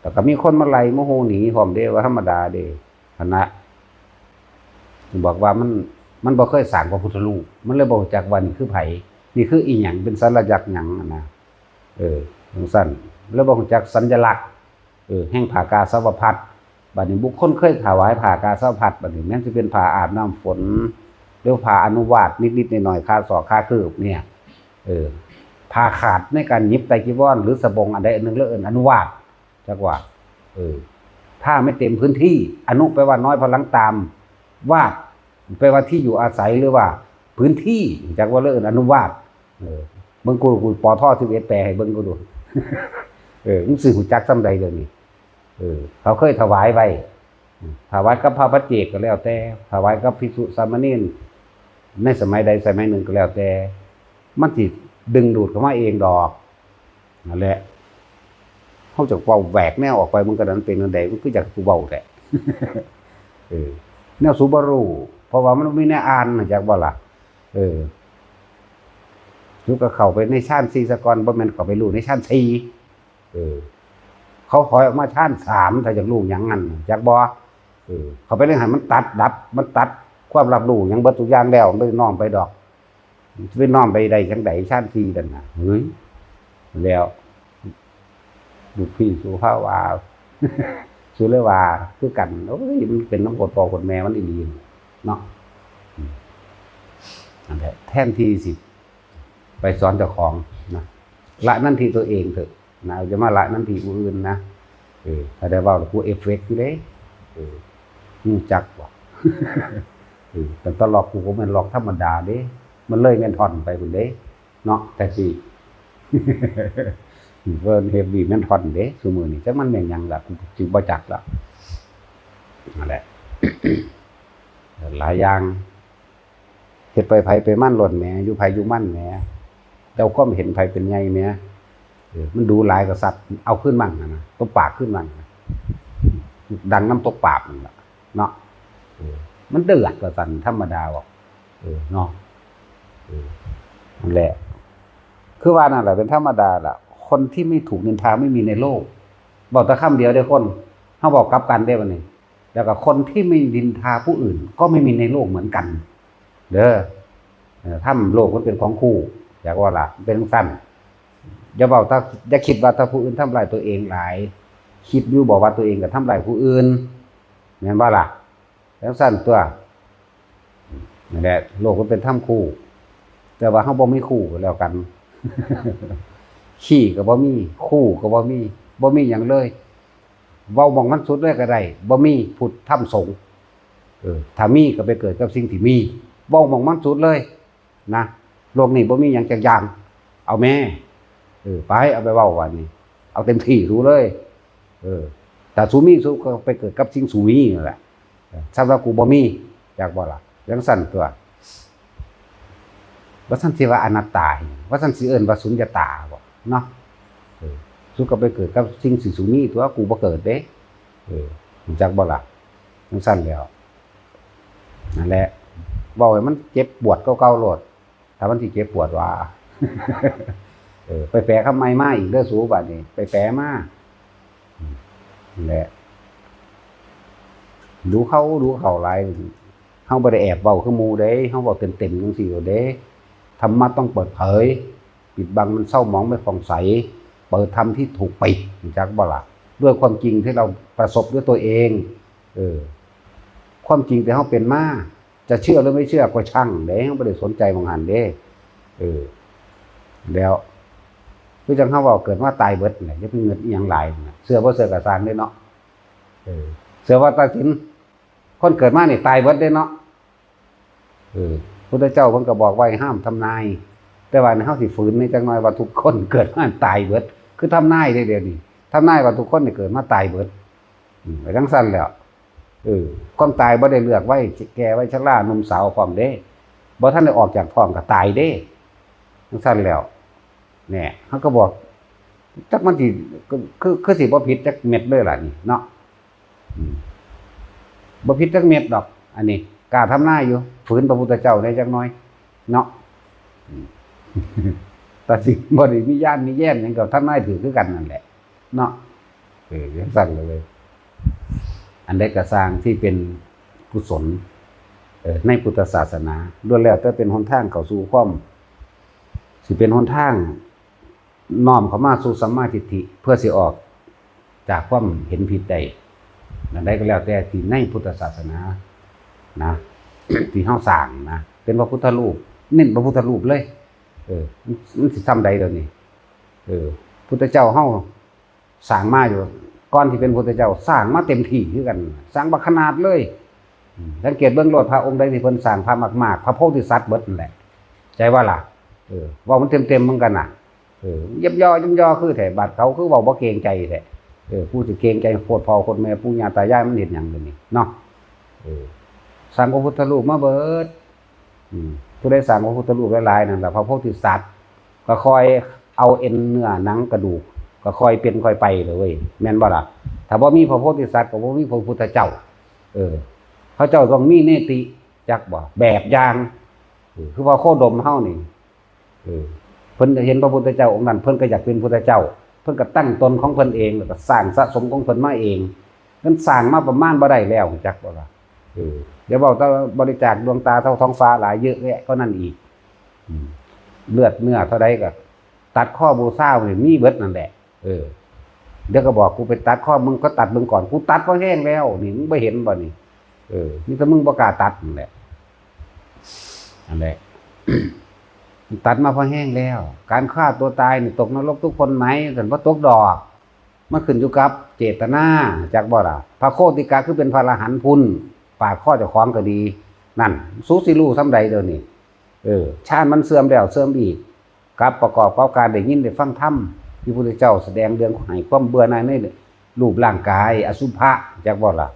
แล้วก็มีคนมาไล่มาฮูหนีพร้อมเด้ ว่าธรรมดาเด้ หั้นนะ บอกว่ามัน มันบ่เคยสร้างพระพุทธรูป มันเลยบ่รู้จักว่านี่คือไผ นี่คืออีหยัง เป็นสัญลักษณ์หยังหั้นนะ เออ จั่งซั้น แล้วบ่รู้จักสัญลักษณ์ เออ แห่งผ้ากาสาวพัสตร์ บัดนี้บุคคลเคยถวายผ้ากาสาวพัสตร์ บัดนี้แม้นสิเป็นผ้าอาบน้ำฝน หรือผ้าอนุวาสนิดๆหน่อยๆ คาศอกคาคืบเนี่ย เออ ผ้าขาดในการหยิบไตรจีวร หรือสบงอันใดอันหนึ่ง แล้วเอิ้นอนุวาส จักว่า เออ ถ้าไม่เต็มพื้นที่ อนุแปลว่าน้อย พอหลังตาม วาส แปลว่าที่อยู่อาศัย หรือว่าพื้นที่ จักว่า แล้วเอิ้นอนุวาส เออ เบิ่งกู กู ปอทอ สิบเอ็ด แปลให้เบิ่งกูดู เออ มึงสิรู้จักส่ำใดเดี๋ยวนี้ เออ เขาเคยถวายไว้ ถวายกับพระปัจเจกก็แล้วแต่ ถวายกับภิกษุสามเณร ในสมัยใดสมัยหนึ่งก็แล้วแต่ มันสิดึงดูดเข้ามาเองดอก นั่นแหละ เขาจะเว้าแหวกแนวออกไป มันก็นั้นเป็นอันใด มันคืออยากกูเว้าแหละ เออ แนวสูบ่รู้ เพราะว่ามันมีแนวอ่าน จักบ่ล่ะ เออ สุก็เข้าไปในฌานสี่ซะก่อน บ่แม่นเข้าไปรู้ในฌานสี่ เออ เขาถอยออกมาฌานสาม ถ้าอยากรู้หยังนั่น จักบ่ เออ เข้าไปในหั้นมันตัดดับ มันตัดความรับรู้หยังเบิดทุกอย่างแล้ว มันบ่ได้น้อมไปดอก มันสิไปน้อมไปได้จั่งใดฌานสี่นั่นน่ะ เฮ้ย แล้ว ลูกพี่สูภาวา สูเลยว่า คือกัน โอ้ย มันเป็นนำโพดพ่อโพดแม่มันอีหลีเนาะ อืม นั่นแหละ แทนที่สิ ไปสอนเจ้าของนะ ละหน้าที่ตัวเองเถอะนะ อย่ามาละหน้าที่ผู้อื่นนะ เออ ถ้าได้เว้าแล้วกูเอฟเฟกต์อยู่เด้ เออ รู้จักบ่ เออ แต่ตลกกูก็แม่นหลอกธรรมดาเด้ มันเลยแม่นท่อนไปพุ้นเด้ เนาะ แต่สิ เพิ่นเฮ็ดวีแม่นท่อนเด้ ซุมื้อนี้ จักมันแม่นหยังล่ะ กูจึงบ่จักละ นั่นแหละ หลายอย่าง เฮ็ดไปไผไปมันโลดแหม อยู่ไผอยู่มันแหม เจ้าความเห็นไผเป็นใหญ่แหม เออ มันดูหลายก็สัตว์ เอาคืนมั่งหั้นนะ ตบปากคืนมั่งหั้นนะ ดังน้ำตกปาบนั่นล่ะ เนาะ เออ มันเดือดว่าซั่น ธรรมดาบ่ เออ เนาะ เออ นั่นแหละ คือว่านั่นแหละ เป็นธรรมดาล่ะ คนที่ไม่ถูกนินทาไม่มีในโลก เว้าแต่คำเดียวเด้อคน เฮาเว้ากลับกันเด้บัดนี้ แล้วก็คนที่ไม่นินทาผู้อื่น ก็ไม่มีในโลกเหมือนกัน เด้อ เออ ธรรมโลกมันเป็นของคู่ อยากว่าล่ะ เป็นจั่งซั้น อย่าเว้าถ้า อย่าคิดว่าถ้าผู้อื่นทำร้ายตัวเองหลาย คิดอยู่บ่ว่าตัวเองก็ทำร้ายผู้อื่น แม่นบ่ล่ะ จั่งซั้นตั๊ว นั่นแหละ โลกมันเป็นธรรมคู่ แต่ว่าเฮาบ่มีคู่ก็แล้วกัน ขี้ก็บ่มี คู่ก็บ่มี บ่มีหยังเลย เว้าหม่องมันสุดเลยก็ได้ บ่มีพุทธธรรมสงฆ์ เออ ถ้ามีก็ไปเกิดกับสิ่งที่มี เว้าหม่องมันสุดเลย นะ โลกนี้บ่มีหยังจักอย่าง เอาแม่ เออ ไป เอาไปเว้าว่านี่ เอาเต็มที่สูเลย เออ ถ้าสูมีสูก็ไปเกิดกับสิ่งสูมีนั่นแหละ เออ สำหรับกูบ่มี จักบ่ล่ะ จั่งซั้นตั๊ว ว่าซั่นสิว่าอนัตตา ว่าซั่นสิเอิ้นว่าสุญญตาบ่ เนาะ เออ สูก็ไปเกิดกับสิ่งที่สูมีตั๊ว กูบ่เกิดเด้ เออ รู้จักบ่ล่ะ จั่งซั้นแล้ว นั่นแหละ เว้าให้มันเจ็บปวดเก่าๆโลด ถ้ามันสิเจ็บปวดว่า เออ ไปแปลคำใหม่มาอีกเด้อสู บัดนี้ ไปแปลมา อืม นั่นแหละ ดูเขา ดูเขาหลาย เฮาบ่ได้แอบเว้าคือหมู่เด้ เฮาเว้าเต็มๆจั่งซี้โลดเด้ ธรรมะต้องเปิดเผย ปิดบังมันเศร้าหมองไม่ผ่องใส เปิดธรรมที่ถูกปิด รู้จักบ่ล่ะ ด้วยความจริงที่เราประสบด้วยตัวเอง เออ ความจริงที่เฮาเป็นมา จะเชื่อหรือไม่เชื่อก็ช่างเด้ เฮาบ่ได้สนใจหม่องหั้นเด้ เออ แล้ว คือจั่งเฮาเว้าเกิดมาตายเบิดนั่นแหละ อย่าไปเงิดอิหยังหลายนั่นน่ะ เชื่อบ่เชื่อก็ซ่างเด้เนาะ เออ เชื่อว่าตัดสิน คนเกิดมานี่ตายเบิดเด้เนาะ เออ พุทธเจ้าเพิ่นก็บอกไว้ห้ามทำนาย แต่ว่าเฮาสิฝืนนี่จักหน่อยว่าทุกคนเกิดมาตายเบิด คือทำนายเด้เดี๋ยวนี้ ทำนายว่าทุกคนนี่เกิดมาตายเบิด อืม ไปจั่งซั้นแล้ว เออ ความตายบ่ได้เลือกไว้ แก่ไว้ชราหนุ่มสาวพร้อมเด้ บ่ทันได้ออกจากท้องก็ตายเด้ จั่งซั้นแล้ว เนี่ย เฮาก็บอก จักมันสิ คือ คือ คือสิบ่ผิดจักเม็ดเลยล่ะนี่เนาะ อืม บ่ผิดจักเม็ดดอก อันนี้กล้าทำนายอยู่ ฝืนพระพุทธเจ้าได้จักหน่อย เนาะ อืม แต่สิบ่ได้มีญาณมีแย้นหยังก็ทำนายถืกคือกันนั่นแหละ เนาะ เออ จังซั่นเลย อันใดก็ซ่างที่เป็นกุศล เออ ในพุทธศาสนา ล้วนแล้วแต่เป็นหนทางเข้าสู่ความ สิเป็นหนทาง น้อมเข้ามาสู่สัมมาทิฏฐิ เพื่อสิออกจากความเห็นผิดได้ อันใดก็แล้วแต่ที่ในพุทธศาสนานะ ที่เฮาสร้างนะ เป็นพระพุทธรูป เน้นพระพุทธรูปเลย เออ มัน มันสิซ่ำใดเดี๋ยวนี้ เออ พุทธเจ้าเฮาสร้างมาอยู่ ก่อนที่เป็นพุทธเจ้าสร้างมาเต็มที่คือกัน สร้างบักขนาดเลย อืม สังเกตเบิ่งโลด พระองค์ใดที่เพิ่นสร้างพระมากๆ พระโพธิสัตว์เบิดนั่นแหละ ใช่ว่าล่ะ เออ เว้ามันเต็มๆ เหมือนกันน่ะ เออ ย่ำย่อ ย่ำย่อคือแท้ บาดเขาคือเว้าบ่เกรงใจแท้ เออ ผู้สิเกรงใจโคตรพ่อโคตรแม่ปู่ย่าตายายมันเฮ็ดหยังเดี๋ยวนี้เนาะ เออ สร้างพระพุทธรูปมาเบิด อืม ผู้ใดสร้างพระพุทธรูปหลายๆ นั่นล่ะ พระโพธิสัตว์ ก็ค่อยเอาเอ็นเนื้อหนังกระดูก ก็ค่อยเป็นค่อยไปเลยเว้ย แม่นบ่ล่ะ ถ้าบ่มีพระโพธิสัตว์ ก็บ่มีพระพุทธเจ้า เออ เขาเจ้าต้องมีเนติ จักบ่ แบบอย่าง เออ คือว่าโคดมเฮานี่ เออ เพิ่นเห็นพระพุทธเจ้าองค์นั้น เพิ่นก็อยากเป็นพุทธเจ้า เพิ่นก็ตั้งตนของเพิ่นเอง แล้วก็สร้างสะสมของเพิ่นมาเอง เพิ่นสร้างมาประมาณบ่ได้แล้ว จักบ่ล่ะ เออ อย่าเว้าแต่บริจาคดวงตาเท่าท้องฟ้าหลายเยอะแยะก็นั่นอีก อืม เลือดเนื้อเท่าใดก็ตัดคอบูชานี่มีเบิดนั่นแหละ เออ เดี๋ยวก็บอก "กูไปตัดคอมึง" ก็ตัดมึงก่อน "กูตัดพอแห้งแล้ว" นี่ มึงบ่เห็นบ่นี่ เออ มีแต่มึงบ่กล้าตัดนั่นแหละ นั่นแหละ ตัดมาพอแห้งแล้ว การฆ่าตัวตายนี่ตกนรกทุกคนไหม ท่านบ่ตกดอก มันขึ้นอยู่กับเจตนา จักบ่ล่ะ พระโคติกะคือเป็นพระอรหันต์พุ้น ปาดคอเจ้าของก็ดี นั่น สูสิรู้ส่ำใดเดี๋ยวนี้ เออ ฌานมันเสื่อมแล้วเสื่อมอีก กับประกอบกับการได้ยินได้ฟังธรรม ที่พระพุทธเจ้าแสดงเรื่องให้ความเบื่อหน่ายในรูปร่างกายอสุภะ จักบ่ล่ะ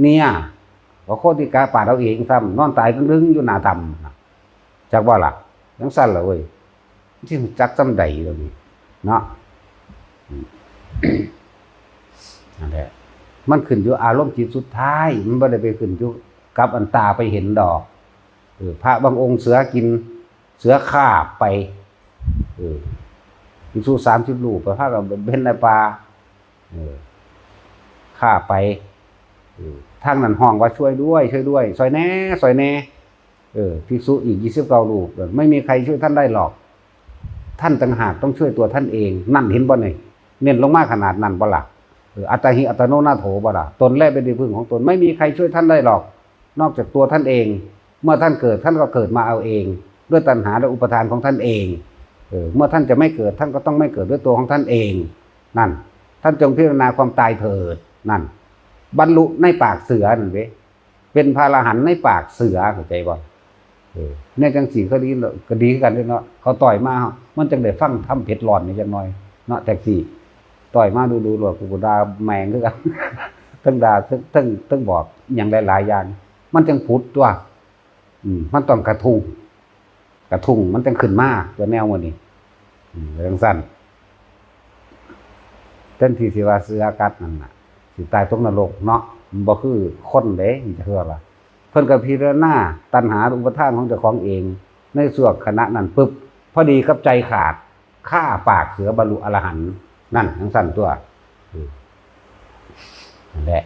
เนี่ย พระโคติกะปาดเอาเองซ้ำ นอนตายกึ่งลึงอยู่หน้าถ้ำน่ะ จักบ่ล่ะ จังซั่นล่ะเว้ย มันสิรู้จักส่ำใดเดี๋ยวนี้ เนาะ อืม นั่นแหละ มันขึ้นอยู่อารมณ์จิตสุดท้าย มันบ่ได้ไปขึ้นอยู่กับอันตาไปเห็นดอก เออ พระบางองค์เสือกิน เสือคาบไป เออ ภิกษุสามสิบรูป ไปพากันเพ่นในป่า เออ คาบไป เออ ทางนั้นฮ้องว่า "ช่วยด้วย ช่วยด้วย ซอยแหน่ ซอยแหน่" เออ ภิกษุอีกยี่สิบเก้ารูป เออ "ไม่มีใครช่วยท่านได้หรอก ท่านต่างหากต้องช่วยตัวท่านเอง" นั่น เห็นบ่นี่ เน้นลงมาขนาดนั้นบ่ล่ะ เออ "อัตตาหิอัตตโนนาโถ" บ่ล่ะ "ตนแลเป็นที่พึ่งของตน ไม่มีใครช่วยท่านได้หรอก นอกจากตัวท่านเอง เมื่อท่านเกิด ท่านก็เกิดมาเอาเอง ด้วยตัณหาและอุปาทานของท่านเอง เออ เมื่อท่านจะไม่เกิด ท่านก็ต้องไม่เกิดด้วยตัวของท่านเอง นั่น ท่านจงพิจารณาความตายเถิด" นั่น บรรลุในปากเสือนั่นเด้ เป็นพระอรหันต์ในปากเสือ เข้าใจบ่ เออ เนี่ยจังซี่ก็ดี ก็ดีคือกันเด้เนาะ เขาต่อยมา มันจังได้ฟังธรรมเผ็ดร้อนนี่จักหน่อยเนาะ แท็กซี่ ต่อยมาดูๆ โลด กูก็ด่าแม่งคือกัน ทั้งด่า ทั้ง ทั้ง ทั้งบอกหยังหลายๆ อย่าง มันจังผุดตัว อืม มันต้องกระทุ้ง กระทุ้งมันจังขึ้นมา ตัวแนวหมู่นี้ อืม จังซั่น แทนที่สิว่าเสือกัดนั่นน่ะ สิตายตกนรกเนาะ มันบ่คือคนเด้ มันจะคือว่า เพิ่นก็พิจารณาตัณหาอุปาทานของเจ้าของเอง ในชั่วขณะนั้นปึ๊บ พอดีกับใจขาด คาปากเสือบรรลุอรหันต์ นั่น จังซั่นตัว อืม นั่นแหละ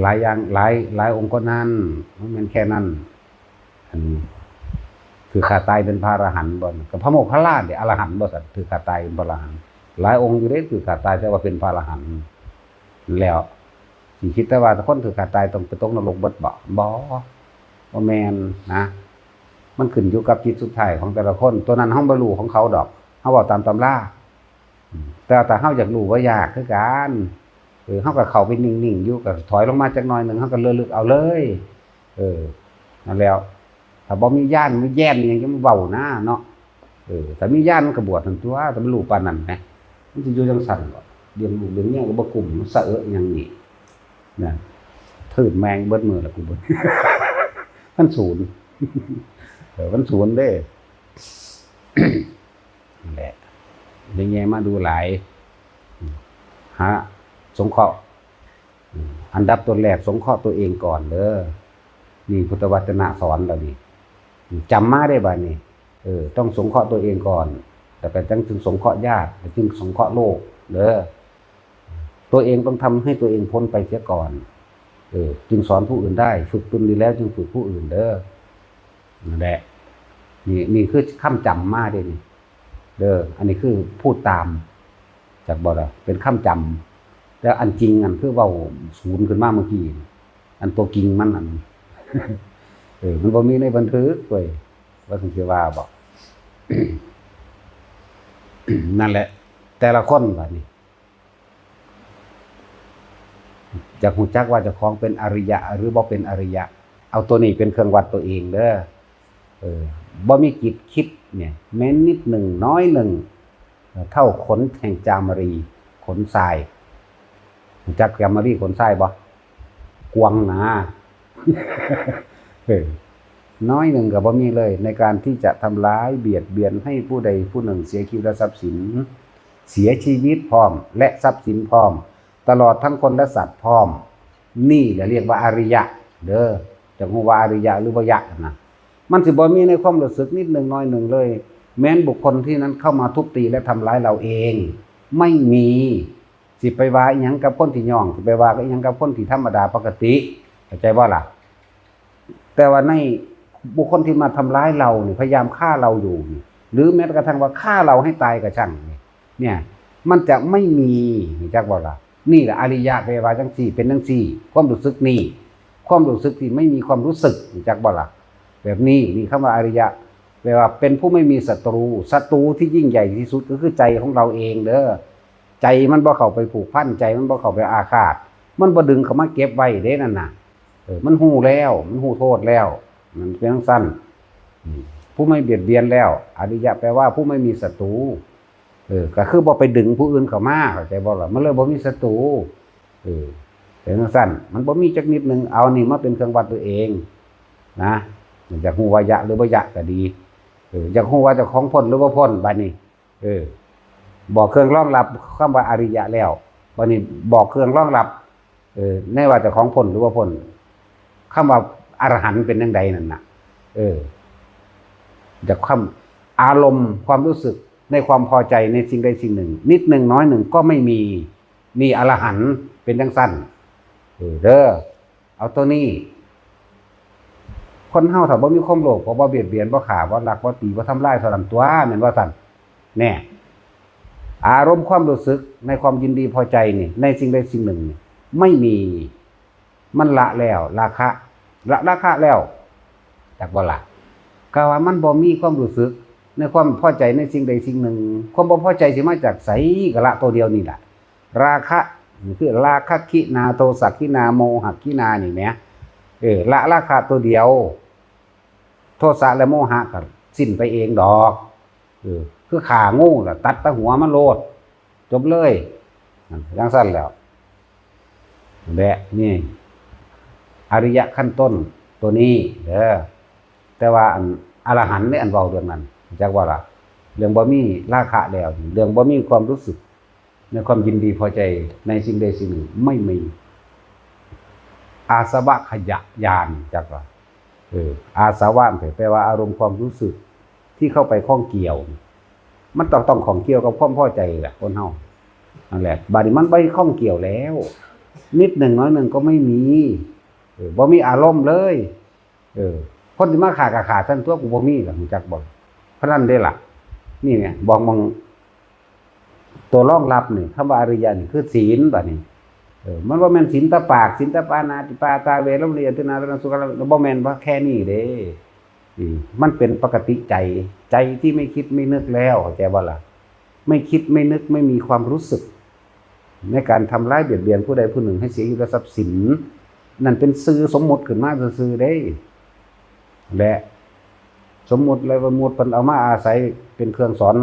หลายอย่าง หลาย หลายองค์ก็นั่น มันแม่นแค่นั้น อันถืกฆ่าตายเป็นพระอรหันต์บ่ ก็พระโมคคัลลาเด้ อรหันต์บ่ซั่น ถืกฆ่าตายเป็นพระอรหันต์ หลายองค์อยู่เด้ ถืกฆ่าตายแต่ว่าเป็นพระอรหันต์ แล้วสิคิดแต่ว่าคนถืกฆ่าตายต้องไปตกนรกเบิดบ่ บ่ บ่แม่นนะ มันขึ้นอยู่กับจิตสุดท้ายของแต่ละคน ตัวนั้นเฮาบ่รู้ของเขาดอก เฮาเว้าตามตำรา อืม แต่ถ้าเฮาอยากรู้ว่ายากคือกัน เออ เฮาก็เข้าไปนิ่งๆ อยู่ ก็ถอยลงมาจักหน่อยหนึ่ง เฮาก็ระลึกเอาเลย เออ นั่นแหล้ว ถ้าบ่มีญาณ มีแย้นอิหยังจะมาเว้านะเนาะ เออ ถ้ามีญาณมันก็บวชนั่นตัว ถ้ามันรู้ปานนั้นนะ มันสิอยู่จังซั่นบ่ เลี้ยงลูกเลี้ยงเมียก็บ่กุ้ม มันสะเอะหยังนี่ นะ ทื่นแม่งเบิดมื้อละกูเบิ่ง มันศูนย์ เออ มันศูนย์เด้ นั่นแหละ ได้แง่มาดูหลาย หาสงเคราะห์ อันดับต้นแรกสงเคราะห์ตัวเองก่อนเด้อ นี่พุทธวจนะสอนแล้วนี่ จำมาได้บ่านี่ เออ ต้องสงเคราะห์ตัวเองก่อน แล้วก็จังจึงสงเคราะห์ญาติ แล้วจึงสงเคราะห์โลกเด้อ ตัวเองต้องทำให้ตัวเองพ้นไปเสียก่อน เออ จึงสอนผู้อื่นได้ ฝึกตนดีแล้วจึงฝึกผู้อื่นเด้อ นั่นแหละ นี่ นี่คือคำจำมาเด้นี่ เด้อ อันนี้คือพูดตาม จากบ่ล่ะ เป็นคำจำ แต่อันจริงอันคือเว้าศูนย์ขึ้นมาเมื่อกี้ อันตัวจริงมันอัน เออ มันบ่มีในบันทึกเว้ย ว่าสิว่าบ่ นั่นแหละ แต่ละคนบัดนี้ อยากรู้จักว่าเจ้าของเป็นอริยะหรือบ่เป็นอริยะ เอาตัวนี้เป็นเครื่องวัดตัวเองเด้อ เออ บ่มีจิตคิดเนี่ย แม้นิดหนึ่งน้อยหนึ่ง เท่าขนแห่งจามรี ขนทราย รู้จักจามรีขนทรายบ่ กวางหนา เออ น้อยหนึ่งก็บ่มีเลย ในการที่จะทำร้ายเบียดเบียนให้ผู้ใดผู้หนึ่งเสียชีวิตและทรัพย์สิน เสียชีวิตพร้อม และทรัพย์สินพร้อม ตลอดทั้งคนและสัตว์พร้อม นี่แหละเรียกว่าอริยะ เด้อ จะรู้ว่าอริยะหรือบ่ยะนะ มันสิบ่มีในความรู้สึกนิดหนึ่งน้อยหนึ่งเลย แม้นบุคคลที่นั้นเข้ามาทุบตีและทำร้ายเราเอง ไม่มี สิไปว่าอิหยังกับคนที่ย่อง สิไปว่าอิหยังกับคนที่ธรรมดาปกติ เข้าใจบ่ล่ะ แต่ว่าในบุคคลที่มาทำร้ายเราเนี่ย พยายามฆ่าเราอยู่เนี่ย หรือแม้กระทั่งว่าฆ่าเราให้ตายก็ช่างเนี่ย เนี่ย มันจะไม่มี รู้จักบ่ล่ะ นี่แหละอริยะแปลว่าจังซี่ เป็นจังซี่ ความรู้สึกนี่ ความรู้สึกที่ไม่มีความรู้สึก รู้จักบ่ล่ะ แบบนี้ นี่คำว่าอริยะ แปลว่าเป็นผู้ไม่มีศัตรู ศัตรูที่ยิ่งใหญ่ที่สุดก็คือใจของเราเองเด้อ ใจมันบ่เข้าไปผูกพัน ใจมันบ่เข้าไปอาฆาต มันบ่ดึงเข้ามาเก็บไว้เด้นั่นน่ะ เออ มันฮู้แล้ว มันฮู้โทษแล้ว มันเป็นจั่งซั้น อืม ผู้ไม่เบียดเบียนแล้ว อริยะแปลว่าผู้ไม่มีศัตรู เออ ก็คือบ่ไปดึงผู้อื่นเข้ามา เข้าใจบ่ล่ะ มันเลยบ่มีศัตรู เออ เป็นจั่งซั้น มันบ่มีจักนิดหนึ่ง เอานี่มาเป็นเครื่องวัดตัวเอง นะ อยากฮู้ว่ายะหรือบ่ยะก็ดี เออ อยากฮู้ว่าเจ้าของพ้นหรือบ่พ้น บัดนี้ เออ บอกเครื่องรองรับคำว่าอริยะแล้ว บัดนี้บอกเครื่องรองรับ เออ ในว่าเจ้าของพ้นหรือบ่พ้น คำว่าอรหันต์เป็นจั่งใดนั่นน่ะ เออ จากคำ อารมณ์ความรู้สึกในความพอใจในสิ่งใดสิ่งหนึ่ง นิดหนึ่งน้อยหนึ่งก็ไม่มี นี่อรหันต์เป็นจั่งซั้น เออ เด้อ เอาตัวนี้ คนเฮาถ้าบ่มีความโลภ ก็บ่เบียดเบียน บ่ฆ่า บ่ลัก บ่ตี บ่ทำลาย เท่านั้นตั๊ว แม่นบ่ซั้น แน่ อารมณ์ความรู้สึกในความยินดีพอใจนี่ ในสิ่งใดสิ่งหนึ่งนี่ ไม่มี มันละแล้ว ราคะ ละราคะแล้ว จักบ่ล่ะ ก็ว่ามันบ่มีความรู้สึกในความพอใจในสิ่งใดสิ่งหนึ่ง ความบ่พอใจสิมาจากไส ก็ละตัวเดียวนี่ล่ะ ราคะ นี่คือราคะขินา โทสะขินา โมหะขินานี่แหม เออ ละราคะตัวเดียว โทสะและโมหะก็สิ้นไปเองดอก เออ คือฆ่างูล่ะ ตัดแต่หัวมันโลด จบเลย นั่น จั่งซั้นแล้ว และนี่ อริยะขั้นต้นตัวนี้เด้อ แต่ว่าอันอรหันต์นี่อันเว้าเรื่องนั้น จักว่าล่ะ เรื่องบ่มีราคะแล้ว เรื่องบ่มีความรู้สึก ในความยินดีพอใจในสิ่งใดสิ่งหนึ่งไม่มี อาสวะขยะญาณ จักว่า เออ อาสวะแปลว่าอารมณ์ความรู้สึกที่เข้าไปข้องเกี่ยว มันต้อง ต้องข้องเกี่ยวกับความพอใจแหละ คนเฮา นั่นแหละ บัดนี้มันไปข้องเกี่ยวแล้ว นิดหนึ่งน้อยหนึ่งก็ไม่มี เออ บ่มีอารมณ์เลย เออ คนที่มาฆ่าก็ฆ่าซั่นตั๊ว กูบ่มีล่ะ รู้จักบ่ เท่านั้นเด้ล่ะ นี่เนี่ย บอกมอง ตัวรองรับนี่ คำว่าอริยะนี่คือศีล บัดนี้ เออ มันบ่แม่นศีลแต่ปาก ศีลแต่ปานาติปาตา เวรมณี อทินนาทานา สุราเมรย บ่แม่นว่าแค่นี้เด้ อืม มันเป็นปกติใจ ใจที่ไม่คิดไม่นึกแล้ว เข้าใจบ่ล่ะ ไม่คิดไม่นึก ไม่มีความรู้สึก ในการทำร้ายเบียดเบียนผู้ใดผู้หนึ่งให้เสียชีวิตและทรัพย์สิน นั่นเป็นชื่อสมมุติขึ้นมาซื่อๆเด้ และสมมุติและสมมุติเพิ่นเอามาอาศัยเป็นเครื่องสอน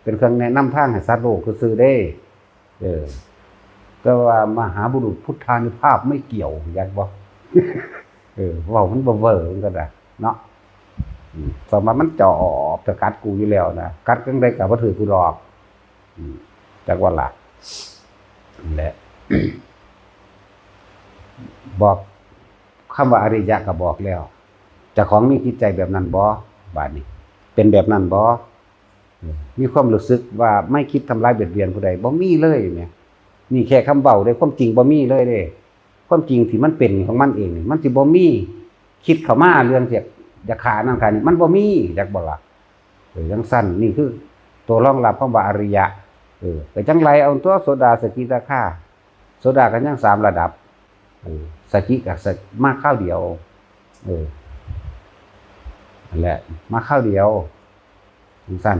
เป็นเครื่องแนะนำทางให้สัตว์โลกซื่อๆเด้ เออ แต่ว่ามหาบุรุษพุทธานุภาพไม่เกี่ยว จักบ่ เออ เว้ามันบ่เว้อมันก็ได้เนาะ อืม สมว่ามันจอบจะกัดกูอยู่แล้วนะ กัดจั่งใดก็บ่ถืกกูดอก อืม จักว่าล่ะ นั่นแหละ บอก คำว่าอริยะก็บอกแล้ว เจ้าของมีจิตใจแบบนั้นบ่ บาดนี้ เป็นแบบนั้นบ่ เออ มีความรู้สึกว่าไม่คิดทำร้ายเบียดเบียนผู้ใด บ่มีเลยเนี่ย นี่แค่คำเว้าเด้ ความจริงบ่มีเลยเด้ ความจริงที่มันเป็นของมันเองนี่ มันสิบ่มีคิดเข้ามาเรื่องที่จะฆ่านั่นฆ่านี่ มันบ่มี จักบ่ล่ะ เออ จั่งซั่น นี่คือตัวรองรับคำว่าอริยะ เออ ก็จั่งไล่เอาตัวโสดา สกิทาคา โสดาก็ยังสามระดับ เออ สกิก็สะ- มาคราวเดียว เออ นั่นแหละ มาคราวเดียว จั่งซั่น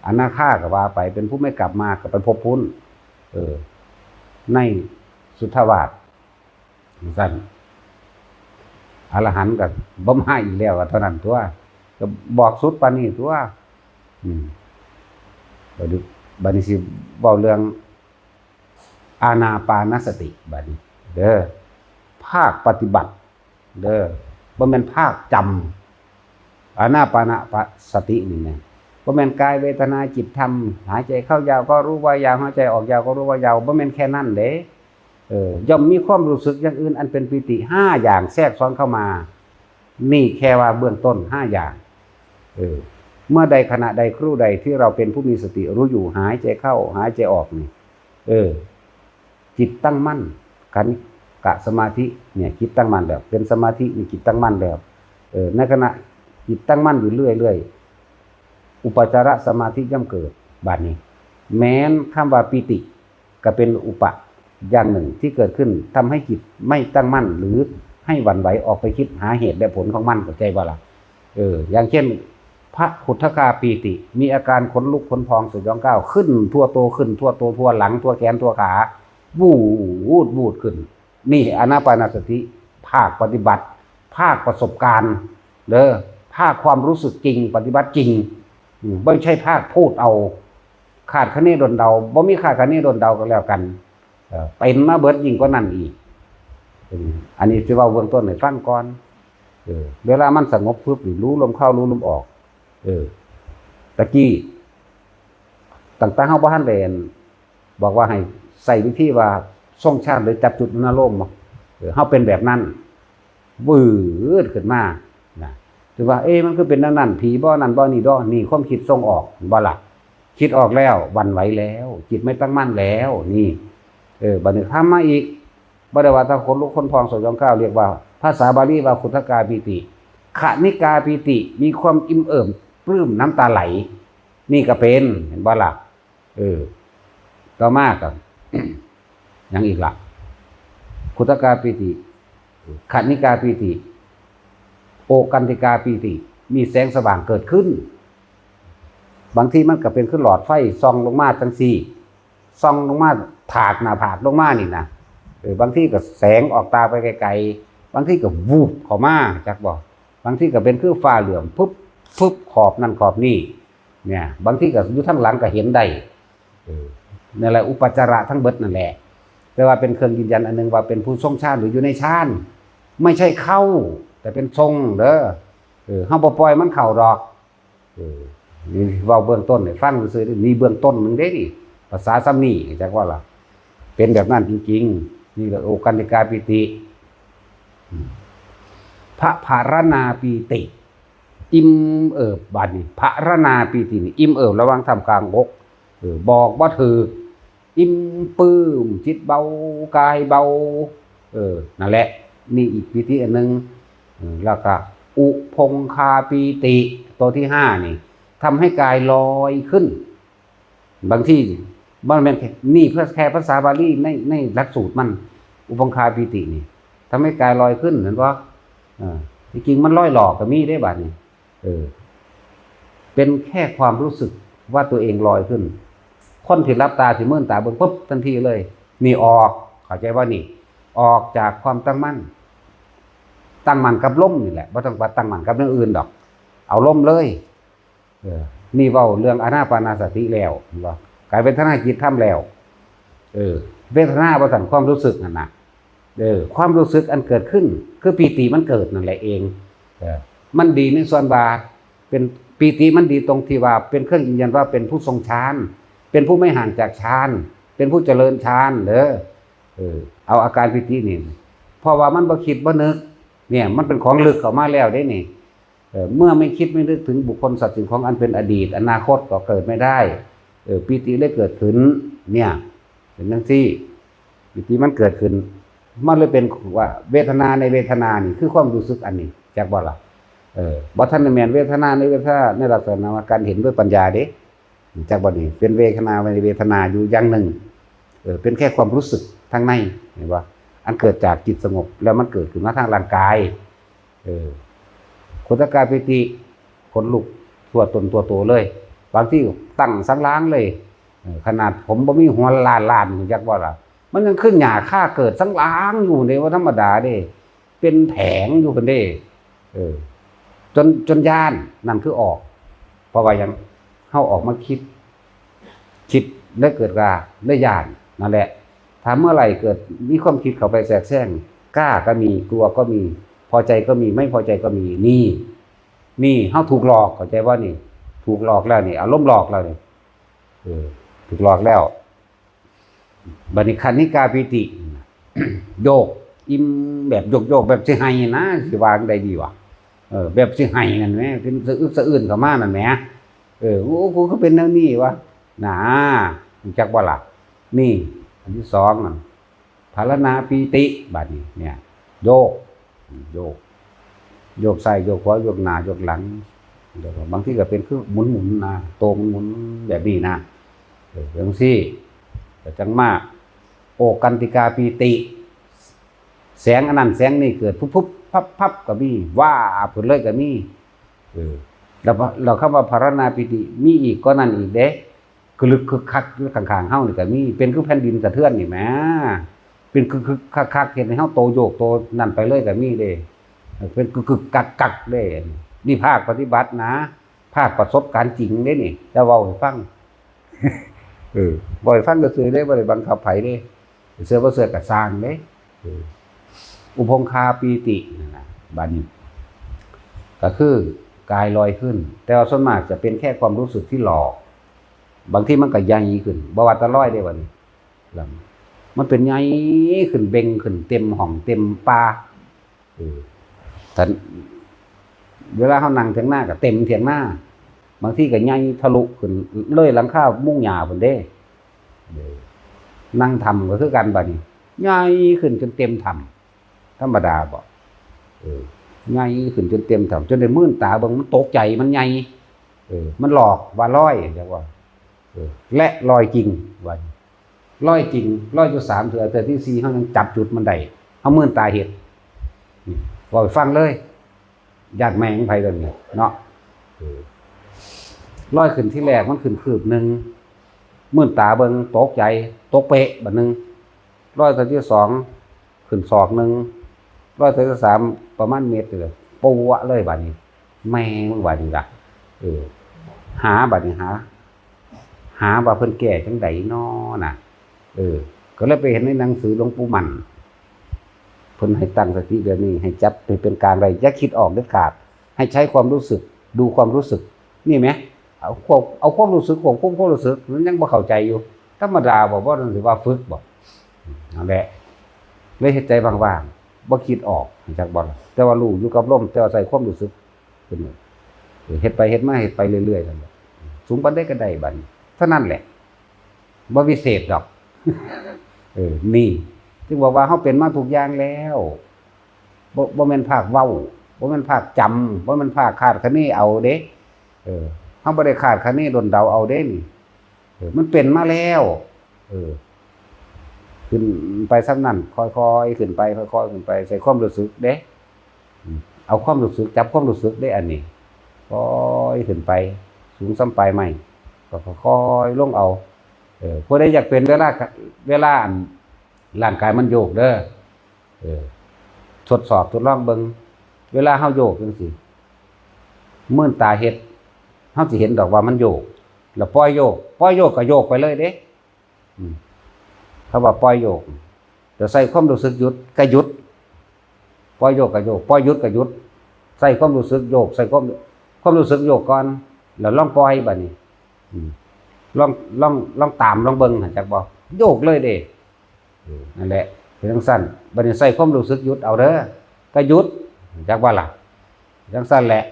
อนาคาก็ว่าไป เป็นผู้ไม่กลับมา ก็ไปพบพุ้น เออ ในสุทธาวาส จั่งซั่น อรหันต์ก็บ่มาอีกแล้ว ก็เท่านั้นตัว ก็บอกสุดปานนี้ตัว อืม บัดนี้ บัดนี้สิเว้าเรื่องอานาปานสติ บัดนี้ เด้อ ภาคปฏิบัติ เด้อ บ่แม่นภาคจำ อานาปานสตินี่นะ บ่แม่นกายเวทนาจิตธรรม หายใจเข้ายาวก็รู้ว่ายาว หายใจออกยาวก็รู้ว่ายาว บ่แม่นแค่นั้นเด้ เออ ย่อมมีความรู้สึกอย่างอื่นอันเป็นปีติห้าอย่างแทรกซ้อนเข้ามา นี่แค่ว่าเบื้องต้นห้าอย่าง เออ เมื่อใดขณะใดครู่ใดที่เราเป็นผู้มีสติรู้อยู่ หายใจเข้า หายใจออกนี่ เออ จิตตั้งมั่น คณิกะสมาธิเนี่ย จิตตั้งมั่นแล้ว เป็นสมาธินี่จิตตั้งมั่นแล้ว เออ ในขณะจิตตั้งมั่นอยู่เรื่อยๆ อุปจารสมาธิย่อมเกิด บาดนี้ แม้นคำว่าปีติ ก็เป็นอุปะอย่างหนึ่งที่เกิดขึ้นทำให้จิตไม่ตั้งมั่น หรือให้หวั่นไหวออกไปคิดหาเหตุและผลของมัน เข้าใจบ่ล่ะ เออ อย่างเช่น พระขุทกาปีติ มีอาการขนลุกขนพองสยองก้าว ขึ้นทั่วตัว ขึ้นทั่วตัว ทั่วหลัง ทั่วแขน ทั่วขา วูด วูด ขึ้น นี่อานาปานสติ ภาคปฏิบัติ ภาคประสบการณ์ เด้อ ภาคความรู้สึกจริง ปฏิบัติจริง อืม ไม่ใช่ภาคพูดเอา คาดคะเนดนเดา บ่มีคาดคะเนดนเดาก็แล้วกัน เอ่อ เป็นมาเบิดยิ่งกว่านั้นอีก อืม อันนี้สิเว้าเบื้องต้นให้ฟังก่อน เออ เวลามันสงบปุ๊บนี่ รู้ลมเข้า รู้ลมออก เออ ตะกี้ ตั้งแต่เฮาบ่ทันได้อัน บอกว่าให้ใช้วิธีว่าทรงฌานหรือจับจุดอนุโลมเนาะ เออ เฮาเป็นแบบนั้น วืดขึ้นมา นะ ถือว่า เอ๊ะ มันคือเป็นแนวนั้น ผีบ่นั่นบ่นี่ดอก นี่ความคิดส่งออก บ่ล่ะ คิดออกแล้ว หวั่นไหวแล้ว จิตไม่ตั้งมั่นแล้ว นี่ เออ บัดนี้ทำมาอีก บ่ได้ว่าแต่ขนลุกขนพองสยองก้าว เรียกว่า ภาษาบาลีว่าขุทกาปีติ คณิกาปีติ มีความอิ่มเอิบปลื้มน้ำตาไหล นี่ก็เป็น เห็นบ่ล่ะ เออ ต่อมาก็ หยังอีกล่ะ ขุทกาปีติ คณิกาปีติ โอกันติกาปีติ มีแสงสว่างเกิดขึ้น บางทีมันก็เป็นคือหลอดไฟส่องลงมาจังซี่ ส่องลงมาถากหน้าผากลงมานี่นะ เออ บางทีก็แสงออกตาไปไกลๆ บางทีก็วูบเข้ามา จักบ่ บางทีก็เป็นคือฟ้าเหลือง พึบ พึบ ขอบนั่นขอบนี่ เนี่ย บางทีก็อยู่ทางหลังก็เห็นได้ เออ นั่นแหละ อุปจาระทั้งเบิดนั่นแหละ แต่ว่าเป็นเครื่องยืนยันอันหนึ่งว่าเป็นผู้ทรงฌานหรืออยู่ในฌาน ไม่ใช่เข้า แต่เป็นทรงเด้อ เออ เฮาบ่ปล่อยมันเข้าดอก เออ นี่เว้าเบื้องต้นให้ฟังซื่อๆ นี่เบื้องต้นหนึ่งเด้นี่ ภาษาซ้ำนี่ จักว่าล่ะ เป็นแบบนั้นจริงๆ นี่แหละโอกันติกาปีติ อืม พระภารณาปีติ อิ่มเอิบ บาดนี้ ภารณาปีตินี่ อิ่มเอิบระหว่างท่ามกลางอก เออ บอกบ่ถูก อิ่มปลื้ม จิตเบา กายเบา เออ นั่นแหละ นี่อีกปีติอันหนึ่ง เออ แล้วก็ อุพงคาปีติ ตัวที่ห้านี่ ทำให้กายลอยขึ้น บางที บ่แม่นแค่ นี่เพื่อแค่ภาษาบาลีใน ในหลักสูตรมัน อุพงคาปีตินี่ ทำให้กายลอยขึ้น เห็นบ่ เออ ที่จริงมันลอยหลอกก็มีได้บาดนี้ เออ เป็นแค่ความรู้สึกว่าตัวเองลอยขึ้น คนที่หลับตา ที่มืนตาเบิ่งปุ๊บ ทันทีเลย นี่ออก เข้าใจว่านี่ ออกจากความตั้งมั่น ตั้งมั่นกับลมนี่แหละ บ่ต้องว่าตั้งมั่นกับอย่างอื่นดอก เอาลมเลย เออ นี่เว้าเรื่องอานาปานสติแล้ว เห็นบ่ กายเวทนาจิตธรรมแล้ว เออ เวทนาว่าซั่น ความรู้สึกนั่นน่ะ เออ ความรู้สึกอันเกิดขึ้น คือปีติมันเกิดนั่นแหละเอง เออ มันดีในส่วนว่า เป็นปีติมันดีตรงที่ว่าเป็นเครื่องยืนยันว่าเป็นผู้ทรงฌาน เป็นผู้ไม่ห่างจากฌาน เป็นผู้เจริญฌานเด้อ เออ เอาอาการปีตินี่ เพราะว่ามันบ่คิดบ่นึก เนี่ย มันเป็นของลึกเข้ามาแล้วเด้นี่ เออ เมื่อไม่คิดไม่นึกถึงบุคคลสัตว์สิ่งของอันเป็นอดีต อนาคตก็เกิดไม่ได้ เออ ปีติเลยเกิดขึ้น เนี่ย เป็นจั่งซี้ ปีติมันเกิดขึ้น มันเลยเป็นว่าเวทนาในเวทนานี่คือความรู้สึกอันนี้ จักบ่ล่ะ เออ บ่ทันได้แม่นเวทนาในเวทนาในลักษณะว่าการเห็นด้วยปัญญาเด้ จักบ่นี่ เป็นเวทนาในเวทนาอยู่อย่างหนึ่ง เออ เป็นแค่ความรู้สึกทางใน เห็นบ่ อันเกิดจากจิตสงบ แล้วมันเกิดขึ้นมาทางร่างกาย เออ ขุทกาปีติ ขนลุกทั่วตนทั่วตัวเลย บางทีตั้งสันหลังเลย เออ ขนาดผมบ่มีหัวล้านๆ จักบ่ล่ะ มันยังขึ้นหญ้าคาเกิดสันหลังอยู่เด้ บ่ธรรมดาเด้ เป็นแผงอยู่พุ้นเด้ เออ จน จนย้าน นั่นคือออก เพราะว่าหยัง เฮาออกมาคิด คิดแล้วเกิดว่าได้ย้าน นั่นแหละ ถ้าเมื่อไหร่เกิดมีความคิดเข้าไปแทรกแซง กล้าก็มี กลัวก็มี พอใจก็มี ไม่พอใจก็มี นี่ นี่ เฮาถูกหลอก เข้าใจบ่นี่ ถูกหลอกแล้วนี่ อารมณ์หลอกแล้วนี่ เออ ถูกหลอกแล้ว บัดนี้คณิกาปีติ โยก อิ่มแบบโยกๆ แบบสิไห้นะ สิว่าจั่งใดดีวะ เออ แบบสิไห้นั่นแหม เป็นสะอึกสะอื้นเข้ามานั่นแหม เออ โอ้ กูก็เป็นแนวนี้วะ น่า รู้จักบ่ล่ะ นี่ อันที่สองนั่น ภาวนาปีติ บัดนี้ เนี่ย โยก โยก โยกซ้าย โยกขวา โยกหน้า โยกหลัง แล้วก็บางทีก็เป็นคือหมุนๆ นะ โตหมุนๆ แบบนี้นะ เออ จั่งซี้ ก็จั่งมา โอกันติกาปีติ แสงอันนั้นแสงนี้เกิด พุบๆ พับๆ ก็มี ว้าบขึ้นเลยก็มี เออ แล้ว แล้วคำว่าภาวนาปีติ มีอีกกว่านั้นอีกเด้ กระลึกคึกคักอยู่ข้างๆ เฮานี่ก็มี เป็นคือแผ่นดินสะเทือนนี่แหม เป็นคึกๆ คักๆ เฮ็ดให้เฮาโตโยกโตนั่นไปเลยก็มีเด้ เป็นกึกๆ กักๆ เด้ นี่ภาคปฏิบัตินะ ภาคประสบการณ์จริงเด้นี่ จะเว้าให้ฟัง เออ เว้าให้ฟังซื่อๆ เด้ บ่ได้บังคับไผเด้ เชื่อบ่เชื่อก็ซ่างเด้ เออ อุพงคาปีตินั่นน่ะ บัดนี้ ก็คือกายลอยขึ้น แต่ว่าส่วนมากจะเป็นแค่ความรู้สึกที่หลอก บางทีมันก็ใหญ่ขึ้น บ่ว่าแต่ลอยเด้บัดนี้ แล้วมันเป็นใหญ่ขึ้น เบ่งขึ้น เต็มห้องเต็มป่า เออ ถ้าเวลาเฮานั่งเถียงนาก็เต็มเถียงนา บางทีก็ใหญ่ทะลุขึ้นเลยหลังคามุงหญ้าพุ้นเด้ เออ นั่งถ้ำก็คือกันบัดนี้ ใหญ่ขึ้นจนเต็มถ้ำ ธรรมดาบ่ เออ ใหญ่ขึ้นจนเต็มถ้ำ จนได้มื่นตาเบิ่ง มันตกใจ มันใหญ่ เออ มันหลอกว่าลอย จักว่า เออ และลอยจริง ว่า ลอยจริง ลอยอยู่สามเทื่อ เทื่อที่สี่เฮายังจับจุดมันได้ เฮามื่นตาเฮ็ด นี่ เว้าให้ฟังเลย ญาติแม่งไผเรื่องนี้เนาะ เออ ลอยขึ้นที่แรกมันขึ้นคืบหนึ่ง มื่นตาเบิ่งตกใจ ตกเป๊ะ บัดหนึ่ง ลอยเทื่อที่สอง ขึ้นศอกหนึ่ง ลอยเทื่อที่สาม ประมาณเมตรเลย ปวะเลยบัดนี้ แม่งบัดนี้ล่ะ เออ หาบัดนี้หา หาว่าเพิ่นแก้จั่งใดน้อน่ะ เออ ก็เลยไปเห็นในหนังสือหลวงปู่มั่น เพิ่นให้ตั้งสติแบบนี้ ให้จับให้เป็นกลางไว้ อย่าคิดออกเด็ดขาด ให้ใช้ความรู้สึก ดูความรู้สึก นี่แหม เอาควบ เอาความรู้สึก ควบคุมความรู้สึก มันยังบ่เข้าใจอยู่ ธรรมดาบ่ บ่นั่นสิว่าฝึกบ่ นั่นแหละ เลยเฮ็ดใจว่างๆ บ่คิดออก จักบ่ล่ะ แต่ว่ารู้อยู่กับลม แต่ว่าใช้ความรู้สึก เป็น เออ เฮ็ดไปเฮ็ดมา เฮ็ดไปเรื่อยๆ นั่นแหละ สูงปานใดก็ได้บัดนี้ เท่านั้นแหละ บ่วิเศษดอก เออ นี่ ถึงบอกว่าเฮาเป็นมาทุกอย่างแล้ว บ่ บ่แม่นภาคเว้า บ่แม่นภาคจำ บ่แม่นภาคคาดคะเนเอาเด้ เออ เฮาบ่ได้คาดคะเนด้นเดาเอาเด้นี่ เออ มันเป็นมาแล้ว เออ ขึ้นไปส่ำนั้น ค่อยๆ ขึ้นไป ค่อยๆ ขึ้นไป ใช้ความรู้สึกเด้ อืม เอาความรู้สึก จับความรู้สึกเด้ อันนี้ ค่อยขึ้นไป สูงส่ำปลายไม้ ก็ค่อยๆ ลงเอา เออ ผู้ใดอยากเป็นเวลา เวลาอันร่างกายมันโยกเด้อ เออ ทดสอบทดลองเบิ่ง เวลาเฮาโยกจั่งซี้ มื่นตาเฮ็ด เฮาสิเห็นดอกว่ามันโยก แล้วปล่อยโยก ปล่อยโยกก็โยกไปเลยเด้ อืม คำว่าปล่อยโยก แต่ใช้ความรู้สึกหยุดก็หยุด ปล่อยโยกก็โยก ปล่อยหยุดก็หยุด ใช้ความรู้สึกโยก ใช้ความ ความรู้สึกโยกก่อน แล้วลองปล่อยบัดนี้ อืม ลอง ลอง ลองตาม ลองเบิ่ง หั้นจักบ่ โยกเลยเด้ เออ นั่นแหละ เป็นจังซั่น บัดนี้ใช้ความรู้สึกหยุดเอาเด้อ ก็หยุด จักว่าล่ะ จังซั่นแหละ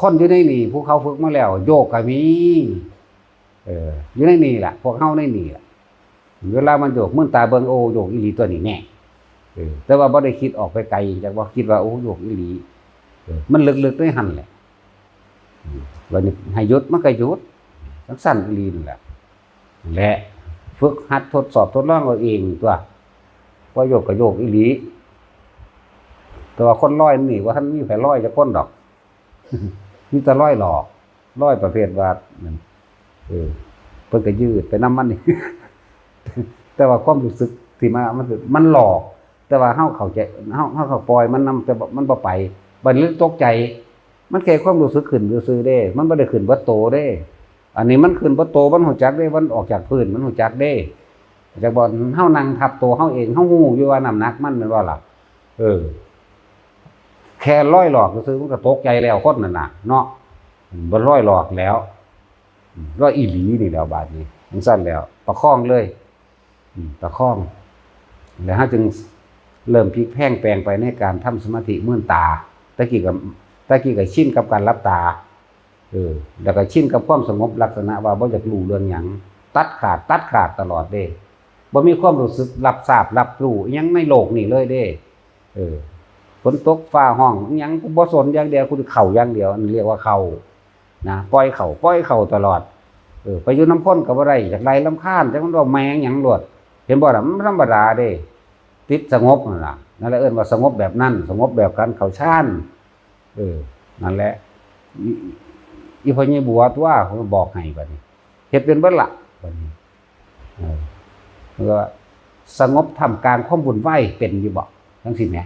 คนอยู่ในนี่ ผู้เขาฝึกมาแล้ว โยกก็มี เออ อยู่ในนี่แหละ พวกเฮาในนี่แหละ เวลามันโยก มือตาเบิ่ง โอ้ โยกอีหลีตัวนี้แน่ เออ แต่ว่าบ่ได้คิดออกไปไกล จักว่าคิดว่า โอ้ โยกอีหลี เออ มันลึกๆในหั่นแหละ อืม บัดนี้ให้หยุด มันก็หยุด จังซั่นอีหลีนั่นแหละ และฝึกหัดทดสอบทดลองเอาเองตัว ว่าโยกก็โยกอีหลี แต่ว่าคนลอยนี่ บ่ทันมีไผลอยจักคนดอก มีแต่ลอยหลอก ลอยประเภทว่า เออ เพิ่นก็ยืดไปนำมันนี่ แต่ว่าความรู้สึกที่มา มันคือ มันหลอก แต่ว่าเฮาเข้าใจ เฮา เฮาก็ปล่อยมันนำ แต่ว่ามันบ่ไป บัดนี้ตกใจ มันแค่ความรู้สึกขึ้นซื่อๆเด้ มันบ่ได้ขึ้นเบิดโตเด้ อันนี้มันขึ้นเบิดโต มันฮู้จักเด้ มันออกจากพื้น มันฮู้จักเด้ จักบ่ เฮานั่งทับโตเฮาเอง เฮาฮู้อยู่ว่าน้ำหนักมัน แม่นบ่ล่ะ เออ แค่ลอยหลอกซื่อๆ มันก็ตกใจแล้ว คนนั่นน่ะ เนาะ บ่ลอยหลอกแล้ว อืม ลอยอีหลีนี่แหล้ว บาดนี้ จังซั่นแล้ว ประคองเลย อืม ประคอง แล้วเฮาจึงเริ่มพลิกแพลงแปลงไปในการทำสมาธิมืนตา แต่กี้ก็ แต่กี้ก็ชินกับการหลับตา เออ แล้วก็ชินกับความสงบลักษณะว่าบ่อยากรู้เรื่องหยัง ตัดขาด ตัดขาดตลอดเด้ บ่มีความรู้สึกรับทราบ รับรู้อิหยังในโลกนี้เลยเด้ เออ ฝนตกฟ้าฮ้องอิหยัง กูบ่สนอย่างเดียว กูเข้าอย่างเดียว อันนี้เรียกว่าเข้า นะ ปล่อยเข้า ปล่อยเข้าตลอด เออ ไปอยู่นำคนก็บ่ได้ อยากไล่รำคาญ จักมันเว้าแม่งหยังโลด เห็นบ่ล่ะ มันธรรมดาเด้ ติดสงบนั่นล่ะ นั่นแหละเอิ้นว่าสงบแบบนั้น สงบแบบการเข้าฌาน เออ นั่นแหละ อี อีพ่อใหญ่บัวตัว เพิ่นบอกให้บัดนี้ เฮ็ดเป็นเบิดล่ะ บัดนี้ เออ แล้วก็สงบท่ามกลางความวุ่นวายเป็นอยู่บ่ จังซี้แหม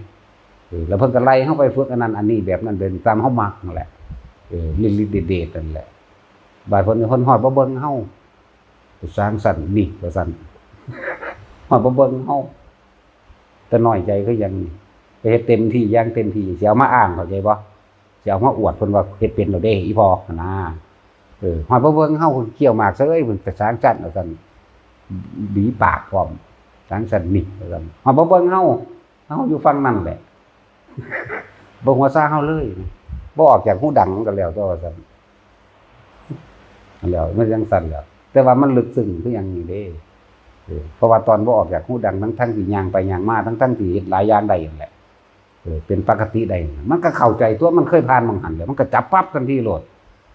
เออ แล้วเพิ่นก็ไล่เฮาไปฝึกอันนั้นอันนี้แบบนั้น เป็นตามเฮามักนั่นแหละ เออ ฤทธิ์เดชนั่นแหละ บาดเพิ่น เพิ่นฮอดบ่เบิ่งเฮา สร้างสรรค์นี่ ว่าซั่น ฮอดบ่เบิ่งเฮา แต่น้อยใจคือหยังนี่ ไปเฮ็ดเต็มที่ อย่างเต็มที่ สิเอามาอ้าง เข้าใจบ่ สิเอามาอวดเพิ่นว่าเฮ็ดเป็นแล้วเด้ อีพ่อหั่นนะ เออ ฮอดบ่เบิ่งเฮา เพิ่นเคี้ยวหมากเสย เพิ่นไปสร้างสรรค์ ว่าซั่น บีปากพร้อม สร้างสรรค์นี่ ว่าซั่น ฮอดบ่เบิ่งเฮา เฮาอยู่ฝั่งนั่นแหละ บ่หัวซาเฮาเลย บ่ออกจากหูดังมันก็แล้วแต่ว่าซั่น แล้วมันจังซั่นแหล้ว แต่ว่ามันลึกซึ้งคือหยังนี่เด้ เออ เพราะว่าตอนบ่ออกจากหูดัง ทั้งๆที่ย่างไปย่างมา ทั้งๆที่เฮ็ดหลายอย่างได้นั่นแหละ เออ เป็นปกติได้ มันก็เข้าใจตัว มันเคยผ่านหม่องหั้นแล้ว มันก็จับปั๊บทันทีโลด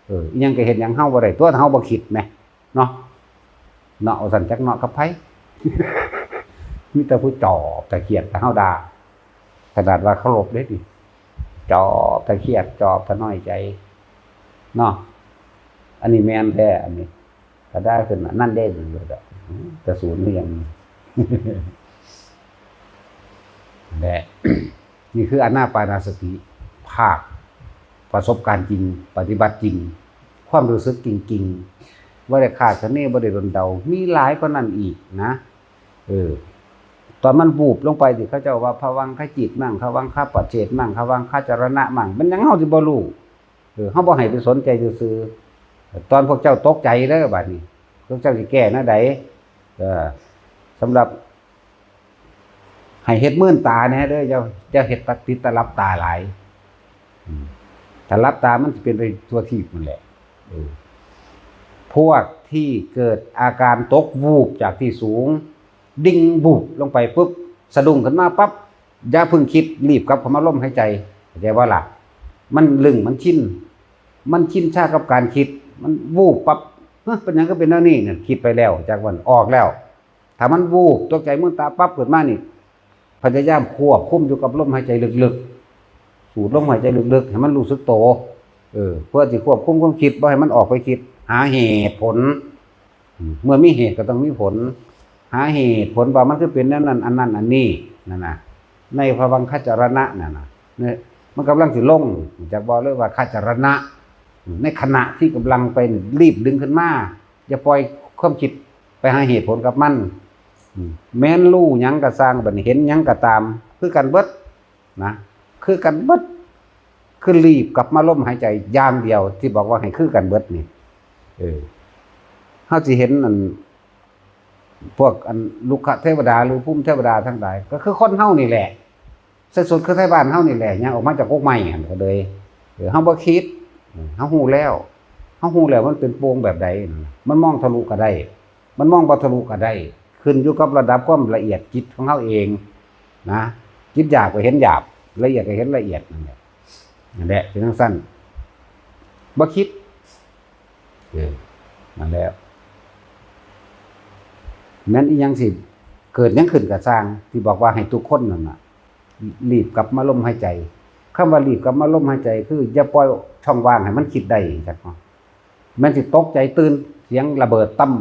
เออ อิหยังก็เฮ็ดหยังเฮาบ่ได้ ตัวเฮาบ่คิดแหม เนาะ เนาะ ว่าซั่น จักเนาะกับไผ มีแต่ผู้จอบแต่เขียดแต่เฮาด่า ขนาดว่าเคารพเด้นี่ จอบแต่เขียด จอบแต่น้อยใจ เนาะ อันนี้แม่นแท้ อันนี้ ถ้าด่าขึ้น อันนั้นเด้ แต่ศูนย์คือหยัง และ นี่คืออานาปานสติ ภาค ประสบการณ์จริง ปฏิบัติจริง ความรู้สึกจริงๆ บ่ได้คาดคะเน บ่ได้ดลเดา มีหลายกว่านั้นอีกนะ เออ ตอนมันวูบลงไปที่เขาเจ้าว่าภวังคจิตมั่ง ภวังคปัจเจกมั่ง ภวังคจรณะมั่ง มันหยังเฮาสิบ่รู้ เออ เฮาบ่ให้ไปสนใจซื่อๆ ตอนพวกเจ้าตกใจเด้อ บัดนี้ พวกเจ้าสิแก้แนวใด เออ สำหรับ ให้เฮ็ดมืนตาแหน่เด้อ อย่า อย่าเฮ็ดตาติดตาหลับตาหลาย อืม ถ้าหลับตามันสิเป็นไปทั่วทีปนั่นแหละ เออ พวกที่เกิดอาการตกวูบจากที่สูง ดิ่งวูบลงไปปุ๊บ สะดุ้งขึ้นมาปั๊บ อย่าเพิ่งคิด รีบกลับเข้ามาลมหายใจ เข้าใจบ่ล่ะ มันลึง มันชิน มันชินชากับการคิด มันวูบปั๊บ เฮ้ย เป็นหยังก็เป็นแนวนี้เนี่ย คิดไปแล้ว จากวันออกแล้ว ถ้ามันวูบ ตกใจมืนตาปั๊บขึ้นมานี่ พยายามควบคุมอยู่กับลมหายใจลึกๆ สูดลมหายใจลึกๆ ให้มันรู้สึกโต เออ เพื่อสิควบคุมความคิด บ่ให้มันออกไปคิด หาเหตุผล อืม เมื่อมีเหตุก็ต้องมีผล หาเหตุผลว่ามันคือเป็นแนวนั้น อันนั้น อันนี้ นั่นน่ะ ในภวังคจรณะนั่นน่ะ เนี่ย มันกำลังสิลง จักบอกเลยว่าคจรณะ ในขณะที่กำลังไป รีบดึงขึ้นมา อย่าปล่อยความคิดไปหาเหตุผลกับมัน อืม แม้นรู้หยังก็ซ่าง บัดนี้เห็นหยังก็ตาม คือกันเบิด นะ คือกันเบิด คือรีบกลับมาลมหายใจอย่างเดียว ที่บอกว่าให้คือกันเบิดนี่ เออ เฮาสิเห็นอัน พวกอันลุกขเทวดาหรือภูมิเทวดาทั้งหลาย ก็คือคนเฮานี่แหละ ใส่ชุดคือไทบ้านเฮานี่แหละ ย่างออกมาจากกกไม้หั่นก็เลย เออ เฮาบ่คิด เออ เฮาฮู้แล้ว เฮาฮู้แล้วมันเป็นโปร่งแบบใด มันมองทะลุก็ได้ มันมองบ่ทะลุก็ได้ ขึ้นอยู่กับระดับความละเอียดจิตของเฮาเองนะ จิตหยาบก็เห็นหยาบ ละเอียดก็เห็นละเอียด นั่นแหละ นั่นแหละ เป็นจั่งซั้น บ่คิด เออ นั่นแหละ แม่นอีหยังสิเกิดหยังขึ้นก็ซ่าง ที่บอกว่าให้ทุกคนนั่นน่ะ รีบกลับมาลมหายใจ คำว่ารีบกลับมาลมหายใจ คืออย่าปล่อยช่องว่างให้มันคิดได้จักเนาะ แม่นสิตกใจตื่น เสียงระเบิดตั้ม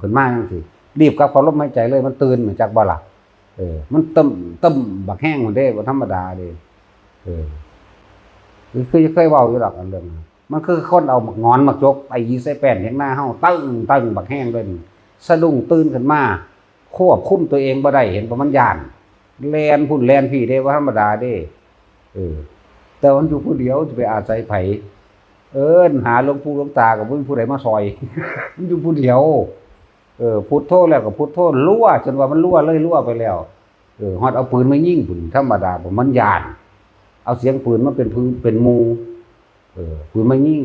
ขึ้นมาจั่งซี้ รีบกลับเข้าลมหายใจเลย มันตื่น จักบ่ล่ะ เออ มันตึ้ม ตึ้มบักแฮงพู้นเด้ บ่ธรรมดาเด้ เออ คือ คือเคยเว้าอยู่ดอกอันเรื่องนั้น มันคือคนเอาหมากหงอนหมากจกตีใส่แป้นเถียงนาเฮา ตึ้ง ตึ้ง บักแฮงเลยนี่ สะดุ้งตื่นขึ้นมา ควบคุมตัวเองบ่ได้ เห็นบ่ มันย้าน แล่นพุ้นแล่นพี้เด้ บ่ธรรมดาเด้ เออ แต่มันอยู่ผู้เดียว สิไปอาศัยไผ เอิ้นหาหลวงปู่หลวงตาก็บ่มีผู้ใดมาซ่อย มันอยู่ผู้เดียว เออ พุทโธแล้วก็พุทโธ ลัว จนว่ามันลัวเลย ลัวไปแล้ว เออ ฮอดเอาปืนมายิงพุ้น ธรรมดาบ่ มันย้าน เอาเสียงปืนมาเป็นพื้น เป็นหมู่ เออ ปืนมายิง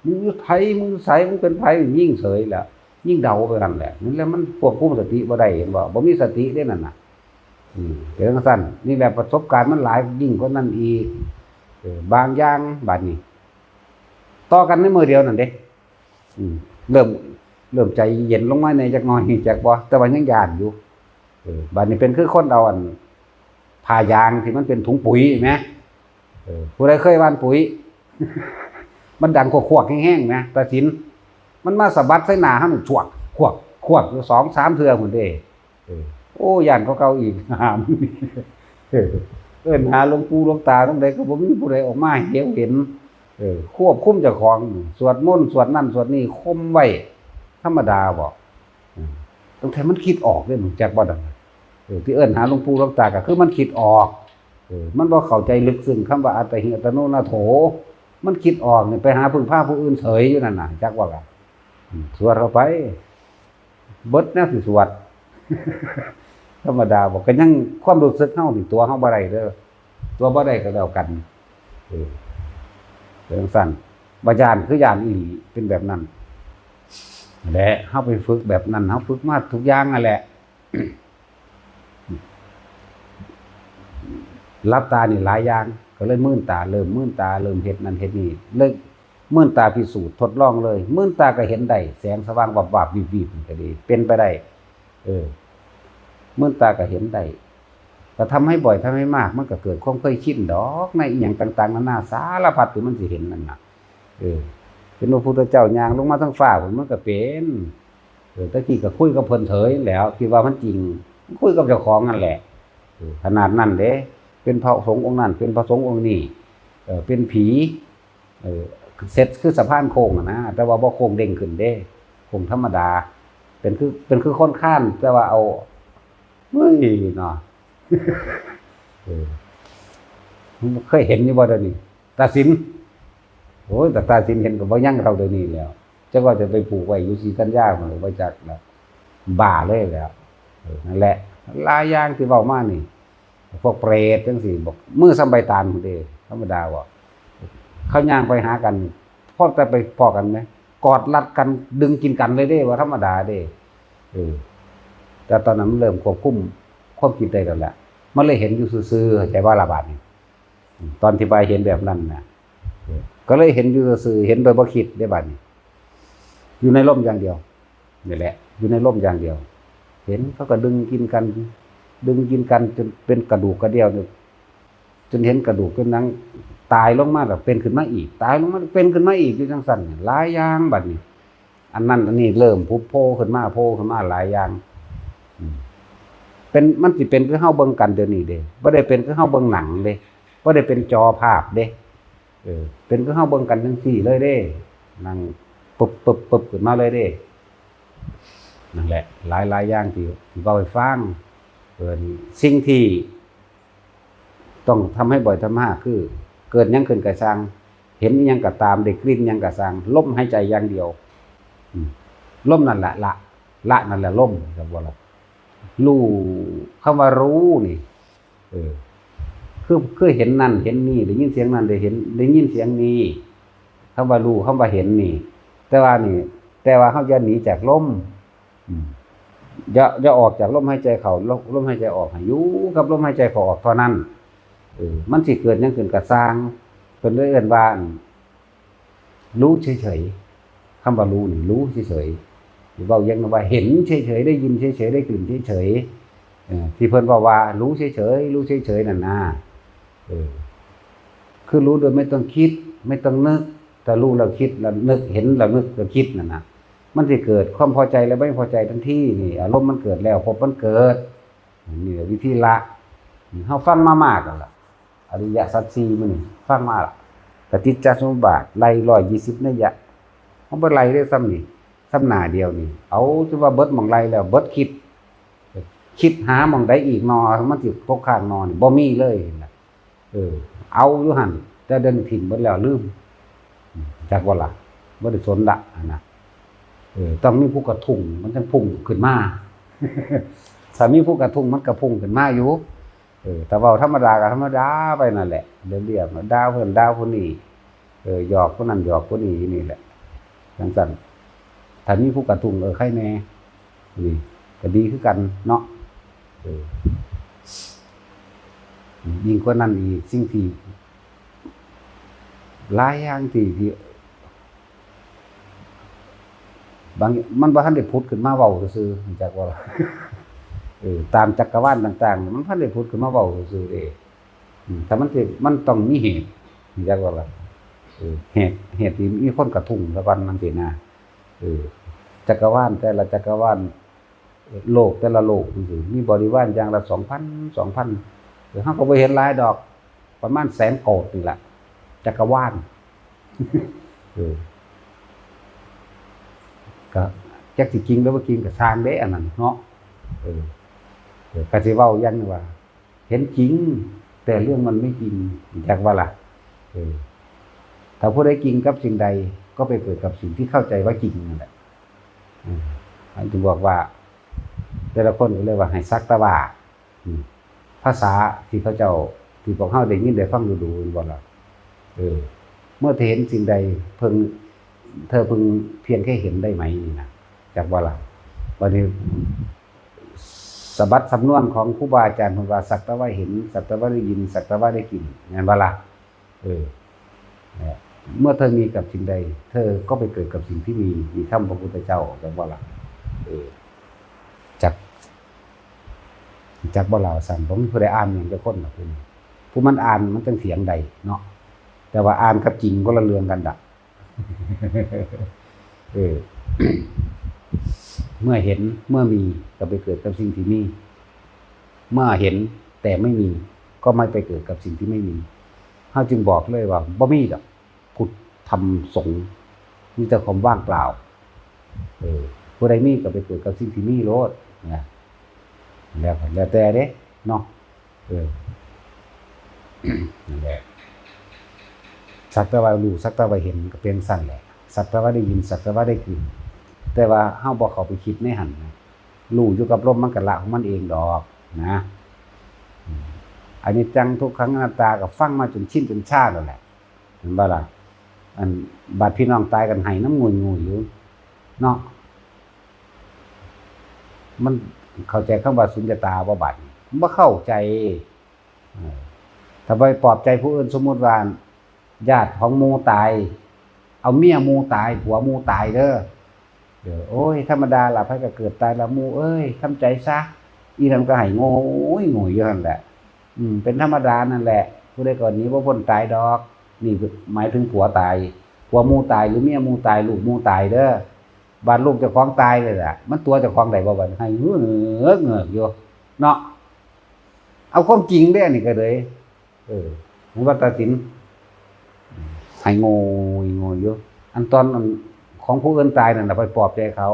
มึงอยู่ไผ มึงอยู่ไส มึงเป็นไผ ยิงเฉยแหละ ยิงเดาไปนั่นแหละ นั่นแหละ มันควบคุมสติบ่ได้ เห็นบ่ บ่มีสติเด้นั่นน่ะ อืม เป็นจั่งซั้น นี่แหละ ประสบการณ์มันหลายยิ่งกว่านั้นอีก เออ บางอย่าง บัดนี้ ต่อกันในมื้อเดียวนั่นเด้ อืม เริ่ม เริ่มใจเย็นลงมาแหน่จักหน่อย จักบ่ แต่ว่ายังย้านอยู่ เออ บัดนี้เป็นคือคนเอาอัน ผ้ายางที่มันเป็นถุงปุ๋ยแหม เออ ผู้ใดเคยหว่านปุ๋ย มันดังขวกๆ แฮงๆ แหม ตาสิน มันมาสะบัดใส่หน้าเฮานี่ ขวก ขวก ขวก อยู่สองสามเทื่อพุ้นเด้ เออ โอ้ ย้านกว่าเก่าอีก หามื้อนี้ เออ เอิ้นหาหลวงปู่หลวงตาทางใดก็บ่มีผู้ใดออกมาให้เห็น เออ ควบคุมเจ้าของ สวดมนต์ สวดนั่น สวดนี่ ข่มไว้ ธรรมดาบ่ อืม ตั้งแต่มันคิดออกเด้ รู้จักบ่นั่นน่ะ เออ ที่เอิ้นหาหลวงปู่หลวงตาก็คือมันคิดออก เออ มันบ่เข้าใจลึกซึ้งคำว่าอัตตาหิอัตโนนาโถ มันคิดออกนี่ไปหาพึ่งพาผู้อื่นเฉยอยู่นั่นน่ะ จักว่าล่ะ อืม สวดเข้าไป เบิดแนวสิสวด ธรรมดาบ่ ก็ยังความรู้สึกเฮานี่ตั๋วเฮาบ่ได้เด้อ ตั๋วบ่ได้ก็แล้วกัน เออ เป็นจั่งซั้น บ่ย้านคือย้านอีหลี เป็นแบบนั้น และเฮาไปฝึกแบบนั้น เฮาฝึกมาทุกอย่างนั่นแหละ หลับตานี่หลายอย่าง ก็เลยมืนตา เริ่มมืนตา เริ่มเฮ็ดนั่นเฮ็ดนี่ เลยมืนตาพิสูจน์ทดลองเลย มืนตาก็เห็นได้ แสงสว่างวับวับวิบวิบนี่ก็ดี เป็นไปได้ เออ มืนตาก็เห็นได้ ก็ทำให้บ่อย ทำให้มาก มันก็เกิดความเคยชินดอก ในอิหยังต่างๆ นานา สารพัดที่มันสิเห็นนั่นน่ะ เออ เป็นพระพุทธเจ้าย่างลงมาทางฟ้าพุ้น มันก็เป็น เออ แต่กี้ก็คุยกับเพิ่นเฉยแหล้ว คิดว่ามันจริง คุยกับเจ้าของนั่นแหละ เออ ขนาดนั้นเด้ เป็นพระสงฆ์องค์นั้น เป็นพระสงฆ์องค์นี้ เออ เป็นผี เออ เสร็จคือสะพานโค้งอะนะ แต่ว่าบ่โค้งเด้งขึ้นเด้ โค้งธรรมดา เป็นคือ เป็นคือคนคาน แต่ว่าเอา เฮ้ย เนาะ เออ เคยเห็นอยู่บ่เดี๋ยวนี้ ตาสิน โอ้ย แต่ตาสินเห็นก็บ่ยังเท่าเดี๋ยวนี้แล้ว จักว่าจะไปผูกไว้อยู่ศรีธัญญา มันบ่จักแล้ว บ้าเลยแล้ว เออ นั่นแหละ หลายอย่างที่เว้ามานี่ พวกเปรตจั่งซี้ บอก มือส่ำใบตาลพุ้นเด้ ธรรมดาบ่ เขาย่างไปหากัน พอแต่ไปพ้อกันแหม กอดรัดกัน ดึงกินกันเลยเด้ ว่าธรรมดาเด้ เออ แต่ตอนนั้นมันเริ่มควบคุมความคิดได้แล้วแหละ มันเลยเห็นอยู่ซื่อๆ เข้าใจบ่ล่ะบาดนี้ อืม ตอนที่ว่าเห็นแบบนั้นน่ะ เออ ก็เลยเห็นอยู่ซื่อๆ เห็นโดยบ่คิดเด้บาดนี้ อยู่ในลมอย่างเดียว นี่แหละ อยู่ในลมอย่างเดียว เห็นเขาก็ดึงกินกัน ดึงกินกันจนเป็นกระดูกกระเดี่ยวเนี่ย จนเห็นกระดูกจนหนัง ตายลงมาก็เป็นขึ้นมาอีก ตายลงมาเป็นขึ้นมาอีก อยู่จั่งซั้นเนี่ย หลายอย่างบัดนี้ อันนั้นอันนี้เริ่มผุดโผล่ขึ้นมา โผล่ขึ้นมาหลายอย่าง อืม เป็น มันสิเป็นคือเฮาเบิ่งกันเดี๋ยวนี้เด้ บ่ได้เป็นคือเฮาเบิ่งหนังเด้ บ่ได้เป็นจอภาพเด้ เออ เป็นคือเฮาเบิ่งกันจั่งซี้เลยเด้ นั่งปึบปึบปึบขึ้นมาเลยเด้ นั่นแหละ หลายหลายอย่างที่ ที่เว้าให้ฟัง เออ สิ่งที่ต้องทำให้บ่อย ทำให้มาก คือ เกิดหยังขึ้นก็ซ่าง เห็นอิหยังก็ตาม ได้กลิ่นหยังก็ซ่าง ลมหายใจอย่างเดียว อืม ลมนั่นแหละละ ละนั่นแหละลม จักว่าละ รู้ คำว่ารู้นี่ เออ คือ คือเห็นนั่นเห็นนี่ ได้ยินเสียงนั่น ได้เห็น ได้ยินเสียงนี้ คำว่ารู้ คำว่าเห็นนี่ แต่ว่านี่ แต่ว่าเฮาอย่าหนีจากลม อืม อย่า อย่าออกจากลมหายใจเข้า ลม ลมหายใจออก ให้อยู่กับลมหายใจเข้าออกเท่านั้น เออ มันสิเกิดหยังขึ้นก็ซ่าง เพิ่นเลยเอิ้นว่า รู้เฉยๆ คำว่ารู้นี่ รู้เฉยๆ เว้าอย่างนั้นว่าเห็นเฉยๆ ได้ยินเฉยๆ ได้กลิ่นเฉยๆ เออ ที่เพิ่นเว้าว่ารู้เฉยๆ รู้เฉยๆ นั่นนะ เออ คือรู้โดยไม่ต้องคิด ไม่ต้องนึก แต่รู้แล้วคิดแล้วนึก เห็นแล้วนึกแล้วคิดนั่นนะ มันสิเกิดความพอใจและไม่พอใจทันที นี่ อารมณ์มันเกิดแล้ว ภพมันเกิด นี่แหละวิธีละ นี่ เฮาฟังมามากแล้วล่ะ อริยสัจสี่มื้อนี้ ฟังมาล่ะ ปฏิจจสมุปบาท ไล่ร้อยยี่สิบนัยยะ เฮาบ่ไล่เด้อ ซ้ำนี่ ซ้ำหน้าเดียวนี่ เอาจนว่าเบิดหม่องไล่แล้ว เบิดคิด คิดหาหม่องใดอีกหนอ มันสิตกค้างหนอนี่ บ่มีเลยนะ เออ เอาอยู่หั่น แต่เดี๋ยวนี้ถิ่มเบิดแล้ว ลืม จักว่าล่ะ บ่ได้สนละหั่นนะ เออ ต้องมีผู้กระทุ้ง มันจั่งพุ่งขึ้นมา ถ้ามีผู้กระทุ้ง มันก็พุ่งขึ้นมาอยู่ เออ ถ้าเว้าธรรมดาก็ธรรมดาไปนั่นแหละ เรียบๆ ด่าผู้นั้นด่าผู้นี้ เออ หยอกผู้นั้นหยอกผู้นี้อยู่นี่แหละ จั่งซั้น ถ้ามีผู้กระทุ้ง เออ ใครแน่ นี่ ก็ดีคือกันเนาะ เออ ยิ่งกว่านั้นอีก สิ่งที่ หลายอย่างที่ ที่ บาง มันบ่ทันได้ผุดขึ้นมาเว้าซื่อๆ จักว่าล่ะ เออ ตามจักรวาลต่างๆ มันบ่ทันได้ผุดขึ้นมาเว้าซื่อๆ เด้ อืม ถ้ามันสิ มันต้องมีเหตุ จักว่าล่ะ เออ เหตุ เหตุที่มีคนกระทุ้งซะก่อน จั่งซี้นะ เออ จักรวาลแต่ละจักรวาล โลกแต่ละโลกจั่งซี้ มีบริวารอย่างละสองพัน สองพัน เออ เฮาก็บ่เห็นหลายดอก ประมาณแสนโกดนี่ล่ะ จักรวาล เออ ก็จักสิจริงหรือบ่จริงก็ซ่างเด้ อันนั้นเนาะ เออ เออ ก็สิเว้าอย่างว่า เห็นจริง แต่เรื่องมันไม่จริง จักว่าล่ะ เออ ถ้าผู้ใดจริงกับสิ่งใด ก็ไปเกิดกับสิ่งที่เข้าใจว่าจริงนั่นแหละ อืม อันที่บอกว่า แต่ละคนก็เลยว่าให้สักแต่ว่า อืม ภาษาที่เขาเจ้า ที่พวกเฮาได้ยินได้ฟังดูๆ แม่นบ่ล่ะ เออ เมื่อเธอเห็นสิ่งใด เพิ่ง เธอเพิ่งเพียงแค่เห็นได้ไหม นี่นะ จักว่าล่ะ บัดนี้ สะบัดสำนวนของครูบาอาจารย์เพิ่นว่า สักแต่ว่าเห็น สักแต่ว่าได้ยิน สักแต่ว่าได้กลิ่น แม่นบ่ล่ะ เออ เนี่ย เมื่อเธอมีกับสิ่งใด เธอก็ไปเกิดกับสิ่งที่มี มีคำพระพุทธเจ้า จักบ่ล่ะ เออ จัก จักบ่ล่ะว่าซั่น บ่มีผู้ใดอ่านหยังจักคนดอก ผู้นี้ ผู้มันอ่านมันจั่งเถียงได้เนาะ แต่ว่าอ่านกับจริงคนละเรื่องกันดอก เออ เมื่อเห็น เมื่อมี ก็ไปเกิดกับสิ่งที่มี เมื่อเห็นแต่ไม่มี ก็ไม่ไปเกิดกับสิ่งที่ไม่มี เฮาจึงบอกเลยว่าบ่มีดอก พุทธธรรมสงฆ์ มีแต่ความว่างเปล่า เออ ผู้ใดมีก็ไปเกิดกับสิ่งที่มีโลดนะ แล้ว แล้วแต่เด้ เนาะ เออ นั่นแหละ สักแต่ว่ารู้ สักแต่ว่าเห็นก็เป็นซั่นแหละ สักแต่ว่าได้ยิน สักแต่ว่าได้กลิ่น แต่ว่าเฮาบ่เข้าไปคิดในหั่นนะ รู้อยู่กับลมมันก็ละของมันเองดอกนะ อืม อนิจจัง ทุกขัง อนัตตา ก็ฟังมาจนชินจนชาแล้วแหละ เห็นบ่ล่ะ อัน บาดพี่น้องตายกันไห้นำงุยๆ อยู่ เนาะ มันเข้าใจคำว่าสุญญตาบ่บาดนี้ บ่เข้าใจ เออ ถ้าไปปลอบใจผู้อื่น สมมุติว่าญาติของหมู่ตาย เอาเมียหมู่ตาย ผัวหมู่ตายเด้อ เออ โอ้ย ธรรมดาล่ะ ไผก็เกิดตายล่ะหมู่เอ้ย ทำใจซะ อีนั่นก็ไห้โงยโงยอยู่หั่นแหละ อืม เป็นธรรมดานั่นแหละ ผู้ใดก็หนีบ่พ้นตายดอก นี่หมายถึงผัวตาย ผัวหมู่ตาย หรือเมียหมู่ตาย ลูกหมู่ตายเด้อ บาดลูกเจ้าของตายเลยล่ะ มันตั๋วเจ้าของได้บ่บัดนี้ ไห้เงือกเงือกอยู่ เนาะ เอาความจริงเด้ อันนี้ก็เลย เออ มันว่าตัดสิน ไห้โงยโงยอยู่ อันตอนอันของผู้อื่นตายนั่นน่ะ ไปปลอบใจเขา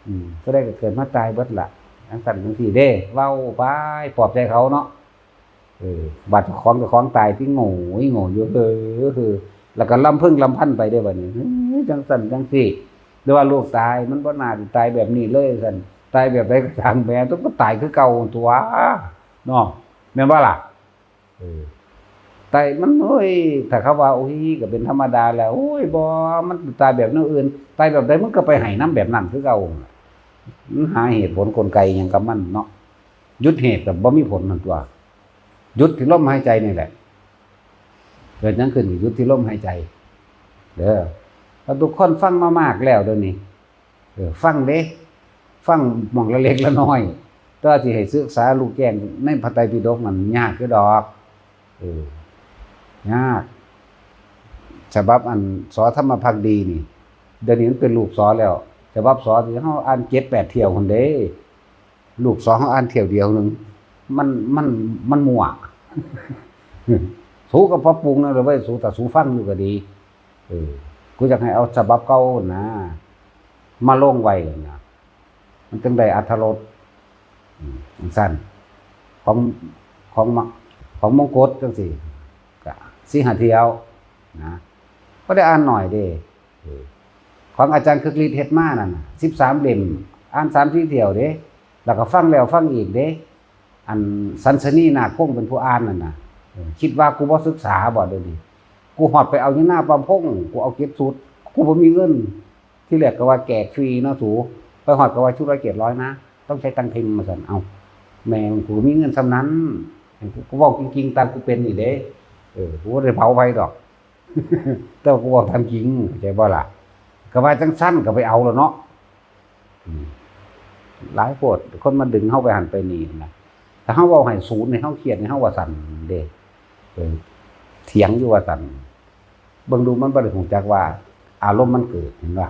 อืม ผู้ใดก็เกิดมาตายเบิดล่ะ จั่งซั้นจั่งซี้เด้ เว้าไปปลอบใจเขาเนาะ เออ บาดเจ้าของ เจ้าของตายติโงยโงยอยู่ เออ เออ แล้วก็รำพึงรำพันไปเด้บัดนี้ เออ จั่งซั้นจั่งซี้ หรือว่าลูกตายมันบ่น่าสิตายแบบนี้เลยซั่น ตายแบบใดก็ช่างแม่ ต้องก็ตายคือเก่าตัวเนาะ แม่นบ่ล่ะ เออ ตายมัน โอ้ย ถ้าเขาว่า โอ้ย ก็เป็นธรรมดาแหละ โอ้ย บ่ มันตายแบบแนวอื่น ตายแบบใดมันก็ไปให้นำแบบนั้นคือเก่า มันหาเหตุผลกลไกหยังกับมันเนาะ หยุดเหตุก็บ่มีผลนั่นตัว หยุดที่ลมหายใจนี่แหละ เกิดหยังขึ้นก็หยุดที่ลมหายใจ เด้อ แล้วทุกคนฟังมามากแล้วเดี๋ยวนี้ เออ ฟังเด้ ฟังหม่องละเล็กละน้อย แต่ว่าสิให้ศึกษารู้แจ้งในพระไตรปิฎกมันยากอยู่ดอก เออ ยาก ฉบับอัน ส.ธรรมภักดีนี่ เดี๋ยวนี้มันเป็นลูก ส.แล้ว ฉบับ ส.ที่เฮาอ่านเจ็ดแปดเที่ยวพุ้นเด้ ลูก ส.เฮาอ่านเที่ยวเดียวหนึ่ง มัน มัน มันมั่ว สูก็ปรับปรุงนะเว้ย สู ถ้าสูฟังอยู่ก็ดี เออ กูอยากให้เอาฉบับเก่านะ มาลงไว้นะ มันจั่งได้อรรถรส อืม จั่งซั่น ของ ของมะ ของมงกุฎจั่งซี้ ก็สี่ห้าเที่ยวนะ บ่ได้อ่านน้อยเด้ เออ ของอาจารย์คึกฤทธิ์เฮ็ดมานั่นน่ะ สิบสามเล่ม อ่านสามสี่เที่ยวเด้ แล้วก็ฟังแล้วฟังอีกเด้ อันสันสนีนาคพงษ์เป็นผู้อ่านนั่นน่ะ เออ คิดว่ากูบ่ศึกษาบ่เดี๋ยวนี้ กูฮอดไปเอาอยู่หน้าปั๊มพงษ์ กูเอาเก็บสูตร กูบ่มีเงิน ที่แรกก็ว่าแจกฟรีเนาะสู ไปฮอดก็ว่าชุดละเจ็ดร้อยนะ ต้องใช้ตังค์เพ็งมาซั่น เอ้า แม่ง กูมีเงินส่ำนั้น กู กูเว้าจริงๆ ตามกูเป็นนี่เด้ เออ กูบ่ได้เผาไผดอก แต่ว่ากูเว้าตามจริง เข้าใจบ่ล่ะ ก็ว่าจั่งซั่นก็ไปเอาแล้วเนาะ อืม หลายโพด คนมาดึงเฮาไปหั่นไปนี่นะ ถ้าเฮาเว้าให้สูน ให้เฮาเครียด ให้เฮาว่าซั่นเด้ เออ เถียงอยู่ว่าซั่น เบิ่งดูมันบ่ได้รู้จักว่าอารมณ์มันเกิด เห็นบ่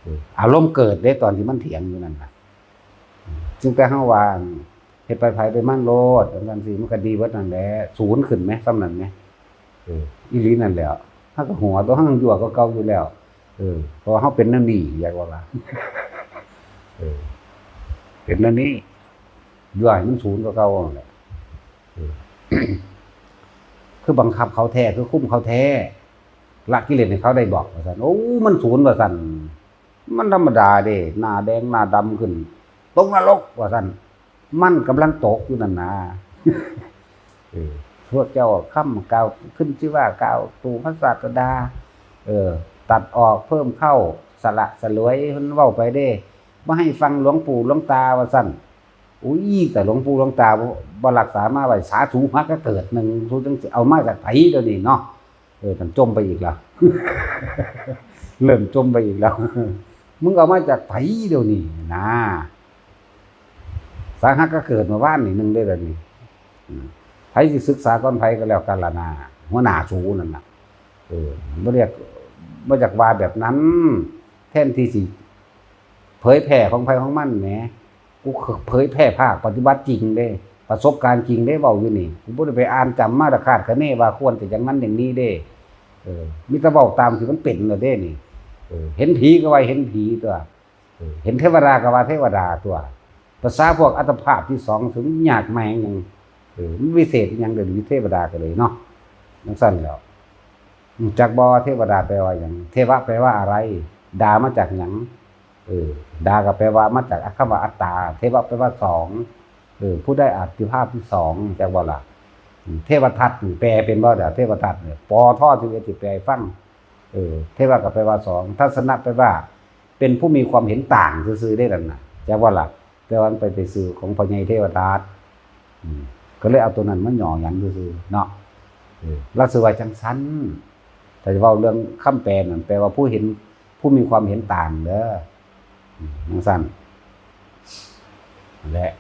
เออ อารมณ์เกิดเด้ ตอนที่มันเถียงอยู่นั่นน่ะ จึงแต่เฮาว่า เฮ็ดไปไผไปมันโลด จั่งซั่นสิ มันก็ดีเบิดนั่นแหละ สูนขึ้นแหม ส่ำนั้นแหม เออ อีหลีนั่นแหละ เฮาก็หัวตัวเฮายั่วกว่าเก่าอยู่แล้ว เออ เพราะว่าเฮาเป็นแนวนี้ อยากว่าล่ะ เออ เป็นแนวนี้ ยั่วให้มันสูนกว่าเก่านั่นแหละ เออ คือบังคับเขาแท้ คือคุมเขาแท้ ละกิเลสให้เขาได้บอก ว่าซั่น โอ้ มันสูน ว่าซั่น มันธรรมดาเด้ หน้าแดงหน้าดำขึ้น ตกนรก ว่าซั่น มันกำลังตกอยู่นั่นนะ เออ พวกเจ้าคำกล่าวขึ้นชื่อว่ากล่าวตู่พระศาสดา เออ ตัดออกเพิ่มเข้า สละสลวย เพิ่นเว้าไปเด้ บ่ให้ฟังหลวงปู่หลวงตา ว่าซั่น อุ้ย แต่หลวงปู่หลวงตาบ่ บ่รักษามาไว้ สาสูหักก็เกิดหนึ่ง สูจั่งสิเอามาจากไผเดี๋ยวนี้เนาะ เออ มันจมไปอีกแล้ว เริ่มจมไปอีกแล้ว มึงเอามาจากไผเดี๋ยวนี้นะ สาหักก็เกิดเมื่อวานนี่หนึ่งได้แล้วนี่ อืม ไผสิศึกษาก่อนไผก็แล้วกันล่ะนะ หัวหน้าสูนั่นน่ะ เออ บ่เรียก บ่อยากว่าแบบนั้น แทนที่สิเผยแพร่ของไผของมันแหม กูเผยแพร่ภาคปฏิบัติจริงเด้ ประสบการณ์จริงเด้ เว้าอยู่นี่ กูบ่ได้ไปอ่านจำมาแต่คาดคะเนว่าควรจะอย่างนั้นอย่างนี้เด้ เออ มีแต่เว้าตามที่มันเป็นน่ะเด้นี่ เออ เห็นผีก็ว่าเห็นผีตัว เออ เห็นเทวดาก็ว่าเทวดาตัว ภาษาพวกอัตภาพที่สอง ถึงยากแมงหยัง เออ มันวิเศษอีหยังเดี๋ยวนี้เทวดาก็เลยเนาะ จั่งซั่นแหล้ว รู้จักบ่ เทวดาแปลว่าหยัง เทวะแปลว่าอะไร ดามาจากหยัง เออ ดาก็แปลว่ามาจากคำว่าอัตตา เทวะแปลว่าสอง เออ ผู้ได้อานุภาพที่สอง จักบ่ล่ะ อืม เทวทัตนี่แปลเป็นบ่เด้อ เทวทัตเนี่ย ปอทอสิบเอ็ด สิแปลให้ฟัง เออ เทวะก็แปลว่าสอง ทัสสนะแปลว่า เป็นผู้มีความเห็นต่างซื่อๆ ได้นั่นน่ะ จักบ่ล่ะ แต่ว่ามันไปไปซื้อของพ่อใหญ่เทวทัต อืม ก็เลยเอาตัวนั้นมาหย่อหยันซื่อๆ เนาะ เออ ลาวสิว่าจั่งซั้น ถ้าจะเว้าเรื่องคำแปลนั่น แปลว่าผู้เห็น ผู้มีความเห็นต่างเด้อ อืม จั่งซั้น และ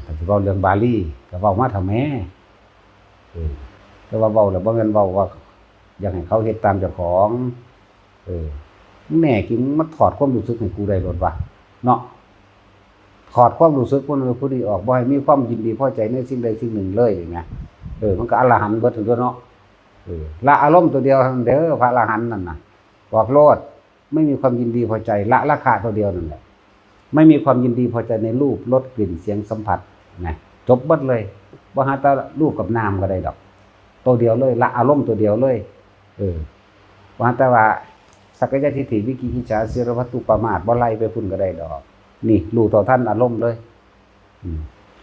ถ้าจะเว้าเรื่องบาลี ก็เว้ามาเถาะแหม เออ แต่ว่าเว้าแล้วบ่แม่นเว้าว่า อยากให้เขาเฮ็ดตามเจ้าของ เออ แน่จริง มาถอดความรู้สึกให้กูได้โลดวะ เนาะ ถอดความรู้สึกผู้นั้นผู้นี้ออก บ่ให้มีความยินดีพอใจในสิ่งใดสิ่งหนึ่งเลยนี่นะ เออ มันก็อรหันต์เบิดตัวเนาะ เออ ละอารมณ์ตัวเดียวเท่านั้นเด้อ พระอรหันต์นั่นน่ะ บอกโลด ไม่มีความยินดีพอใจ ละราคะตัวเดียวนั่นแหละ ไม่มีความยินดีพอใจในรูป รส กลิ่น เสียง สัมผัส นะ จบเบิดเลย บ่หาแต่รูปกับนามก็ได้ดอก ตัวเดียวเลย ละอารมณ์ตัวเดียวเลย เออ บ่หาแต่ว่า สักกายทิฏฐิ วิจิกิจฉา ศีลพัตตุปมาท บ่ไล่ไปพุ้นก็ได้ดอก นี่รู้เท่าทันอารมณ์เลย อืม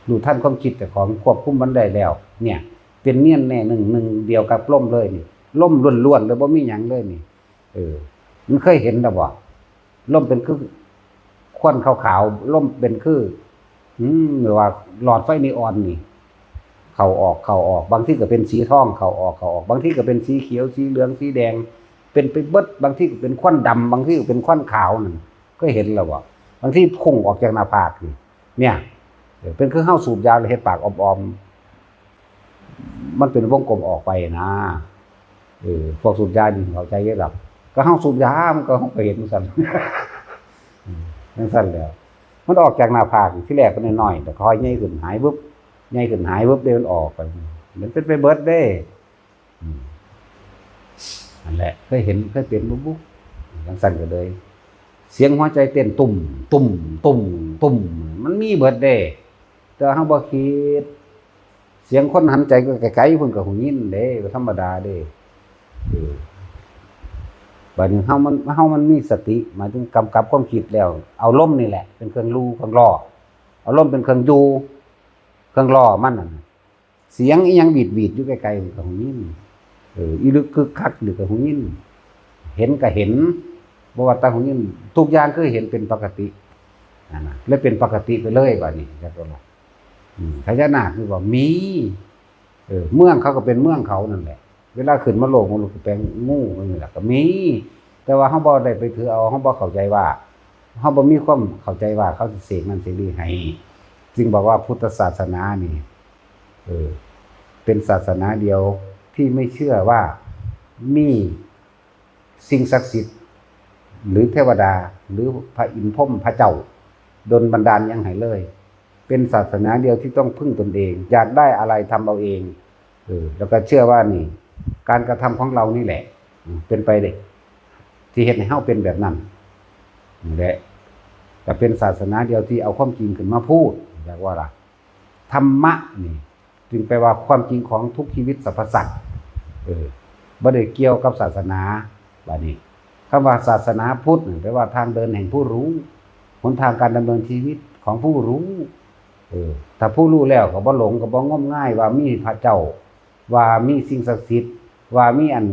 รู้ทันความคิดเจ้าของ ควบคุมมันได้แล้ว เนี่ย เป็นเนียนแน่หนึ่ง หนึ่งเดียวกับลมเลยนี่ ลมล้วนๆเลย บ่มีหยังเลยนี่ เออ มันเคยเห็นแล้วบ่ ลมเป็นคือควันขาวๆ ลมเป็นคือ อืม หรือว่าหลอดไฟนีออนนี่ เข้าออก เข้าออก บางทีก็เป็นสีทอง เข้าออก เข้าออก บางทีก็เป็นสีเขียว สีเหลือง สีแดง เป็นไปเบิด บางทีก็เป็นควันดำ บางทีก็เป็นควันขาวนั่น เคยเห็นแล้วบ่ บางทีพุ่งออกจากหน้าผากนี่ เนี่ย เออ เป็นคือเฮาสูบยาแล้วเฮ็ดปากออมๆ มันเป็นวงกลมออกไปนะ เออ พวกสูบยานี่เข้าใจอยู่ดอก ก็เฮาสูบยา มันก็ เฮาก็เห็นจั่งซั่น อืม จั่งซั่นแหล้ว มันออกจากหน้าผาก ทีแรกก็น้อยๆ แต่ค่อยใหญ่ขึ้น หายวึบ ใหญ่ขึ้น หายวึบ เด้ มันออกไป มันเป็นไปเบิดเด้ อืม นั่นแหละ เคยเห็น เคยเป็นบ่บุ จั่งซั่นก็เลย เสียงหัวใจเต้นตุ่ม ตุ่ม ตุ่ม ตุ่ม มันมีเบิดเด้ แต่เฮาบ่คิด เสียงคนหันใจก็ไกลๆ พุ้นก็หูยินเด้ ก็ธรรมดาเด้ เออ บัดนี้เฮามัน เฮามันมีสติ หมายถึงกำกับความคิดแล้ว เอาลมนี่แหละ เป็นเครื่องลู่ เครื่องล่อ เอาลมเป็นเครื่องอยู่ เครื่องล่อมันนั่นน่ะ เสียงอีหยังหวีดๆ อยู่ไกลๆ พุ้นก็หูยิน เออ อีลึกคึกคักนี่ก็หูยิน เห็นก็เห็น บ่ว่าแต่หูยิน ทุกอย่างคือเห็นเป็นปกติ นั่นน่ะ เลยเป็นปกติไปเลยบัดนี้ จักว่าล่ะ อืม พญานาคนี่ว่ามี เออ เมืองเขาก็เป็นเมืองเขานั่นแหละ เวลาขึ้นมาโลกมนุษย์ก็แปลงงูนั่นแหละ ก็มี แต่ว่าเฮาบ่ได้ไปถือเอา เฮาบ่เข้าใจว่า เฮาบ่มีความเข้าใจว่าเขาสิเสกนั่นเสกนี่ให้ จึงบอกว่าพุทธศาสนานี่ เออ เป็นศาสนาเดียวที่ไม่เชื่อว่ามีสิ่งศักดิ์สิทธิ์ หรือเทวดา หรือพระอินทร์พรหมพระเจ้า ดลบันดาลหยังให้เลย เป็นศาสนาเดียวที่ต้องพึ่งตนเอง อยากได้อะไรทำเอาเอง เออ แล้วก็เชื่อว่านี่ การกระทำของเรานี่แหละ อืม เป็นไปเด้ ที่เฮ็ดให้เฮาเป็นแบบนั้น นี่แหละ ก็เป็นศาสนาเดียวที่เอาความจริงขึ้นมาพูด อยากว่าล่ะ ธรรมะนี่ จึงแปลว่าความจริงของทุกชีวิตสรรพสัตว์ เออ บ่ได้เกี่ยวกับศาสนา บัดนี้ คำว่าศาสนาพุทธนี่แปลว่าทางเดินแห่งผู้รู้ หนทางการดำเนินชีวิตของผู้รู้ เออ ถ้าผู้รู้แล้วก็บ่หลง ก็บ่งมงายว่ามีพระเจ้า ว่ามีสิ่งศักดิ์สิทธิ์ ว่ามีอัน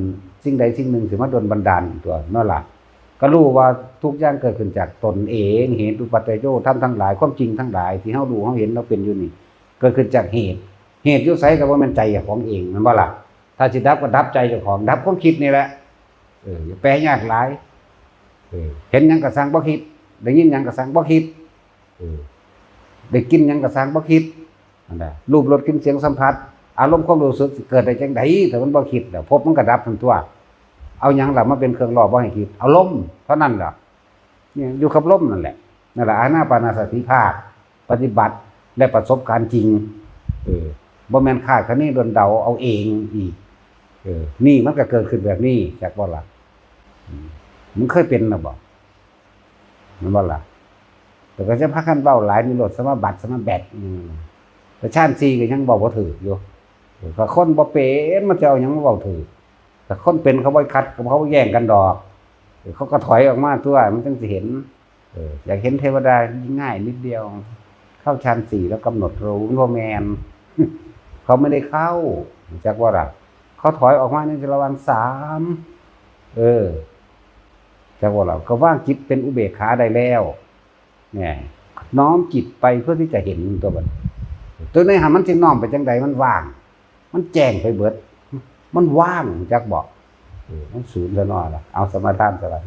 สิ่งใดสิ่งหนึ่งสิมาดลบันดาลตัวนั่นล่ะ ก็รู้ว่าทุกอย่างเกิดขึ้นจากตนเอง เหตุปัจจัยโยธรรมทั้งหลาย ความจริงทั้งหลายที่เฮารู้เฮาเห็นเฮาเป็นอยู่นี่ เกิดขึ้นจากเหตุ เหตุอยู่ไสก็บ่แม่นใจเจ้าของเอง แม่นบ่ล่ะ ถ้าสิดับก็ดับใจเจ้าของ ดับความคิดนี่แหละ เออ อย่าแปลยากหลาย เออ เห็นหยังก็ซ่างบ่คิด ได้ยินหยังก็ซ่างบ่คิด เออ ได้กินหยังก็ซ่างบ่คิด นั่นแหละ รูป รส กลิ่น เสียง สัมผัส อารมณ์ความรู้สึกสิเกิดได้จั่งใด ถ้ามันบ่คิดแล้ว ภพมันก็ดับทันตัว เอาหยังล่ะมาเป็นเครื่องล่อบ่ให้คิด เอาลมเท่านั้นล่ะ เนี่ย อยู่กับลมนั่นแหละ นั่นแหละ อานาปานสติภาค ปฏิบัติและประสบการณ์จริง เออ บ่แม่นคาดคะเนดลเดาเอาเองอีก เออ นี่มันก็เกิดขึ้นแบบนี้ จักบ่ล่ะ อืม มันเคยเป็นนะบ่ แม่นบ่ล่ะ แต่ก็จะพากันเว้าหลาย นิโรธสมาบัติ สมาบัติ อืม แต่ฌานสี่ก็ยังเว้าบ่ถูกอยู่ เออ ก็คนบ่เป็นมันจะเอาหยังมาเว้าถูก แต่คนเป็นเขาบ่ขัด เขาบ่แย่งกันดอก เออ เขาก็ถอยออกมาตัว มันจั่งสิเห็น เออ อยากเห็นเทวดาง่ายนิดเดียว เข้าฌานสี่แล้วกำหนดรู้ มันบ่แม่น เขาไม่ได้เข้า จักว่าล่ะ เขาถอยออกมาในระหว่างสาม เออ จักว่าล่ะ ก็วางจิตเป็นอุเบกขาได้แล้ว เนี่ย น้อมจิตไปเพื่อที่จะเห็นตัวมัน ตัวในหันมันสิน้อมไปจั่งใด มันว่าง มันแจ้งไปเบิด มันว่าง จักบ่ เออ มันศูนย์ซะหน่อยล่ะ เอาสมาทานซะล่ะ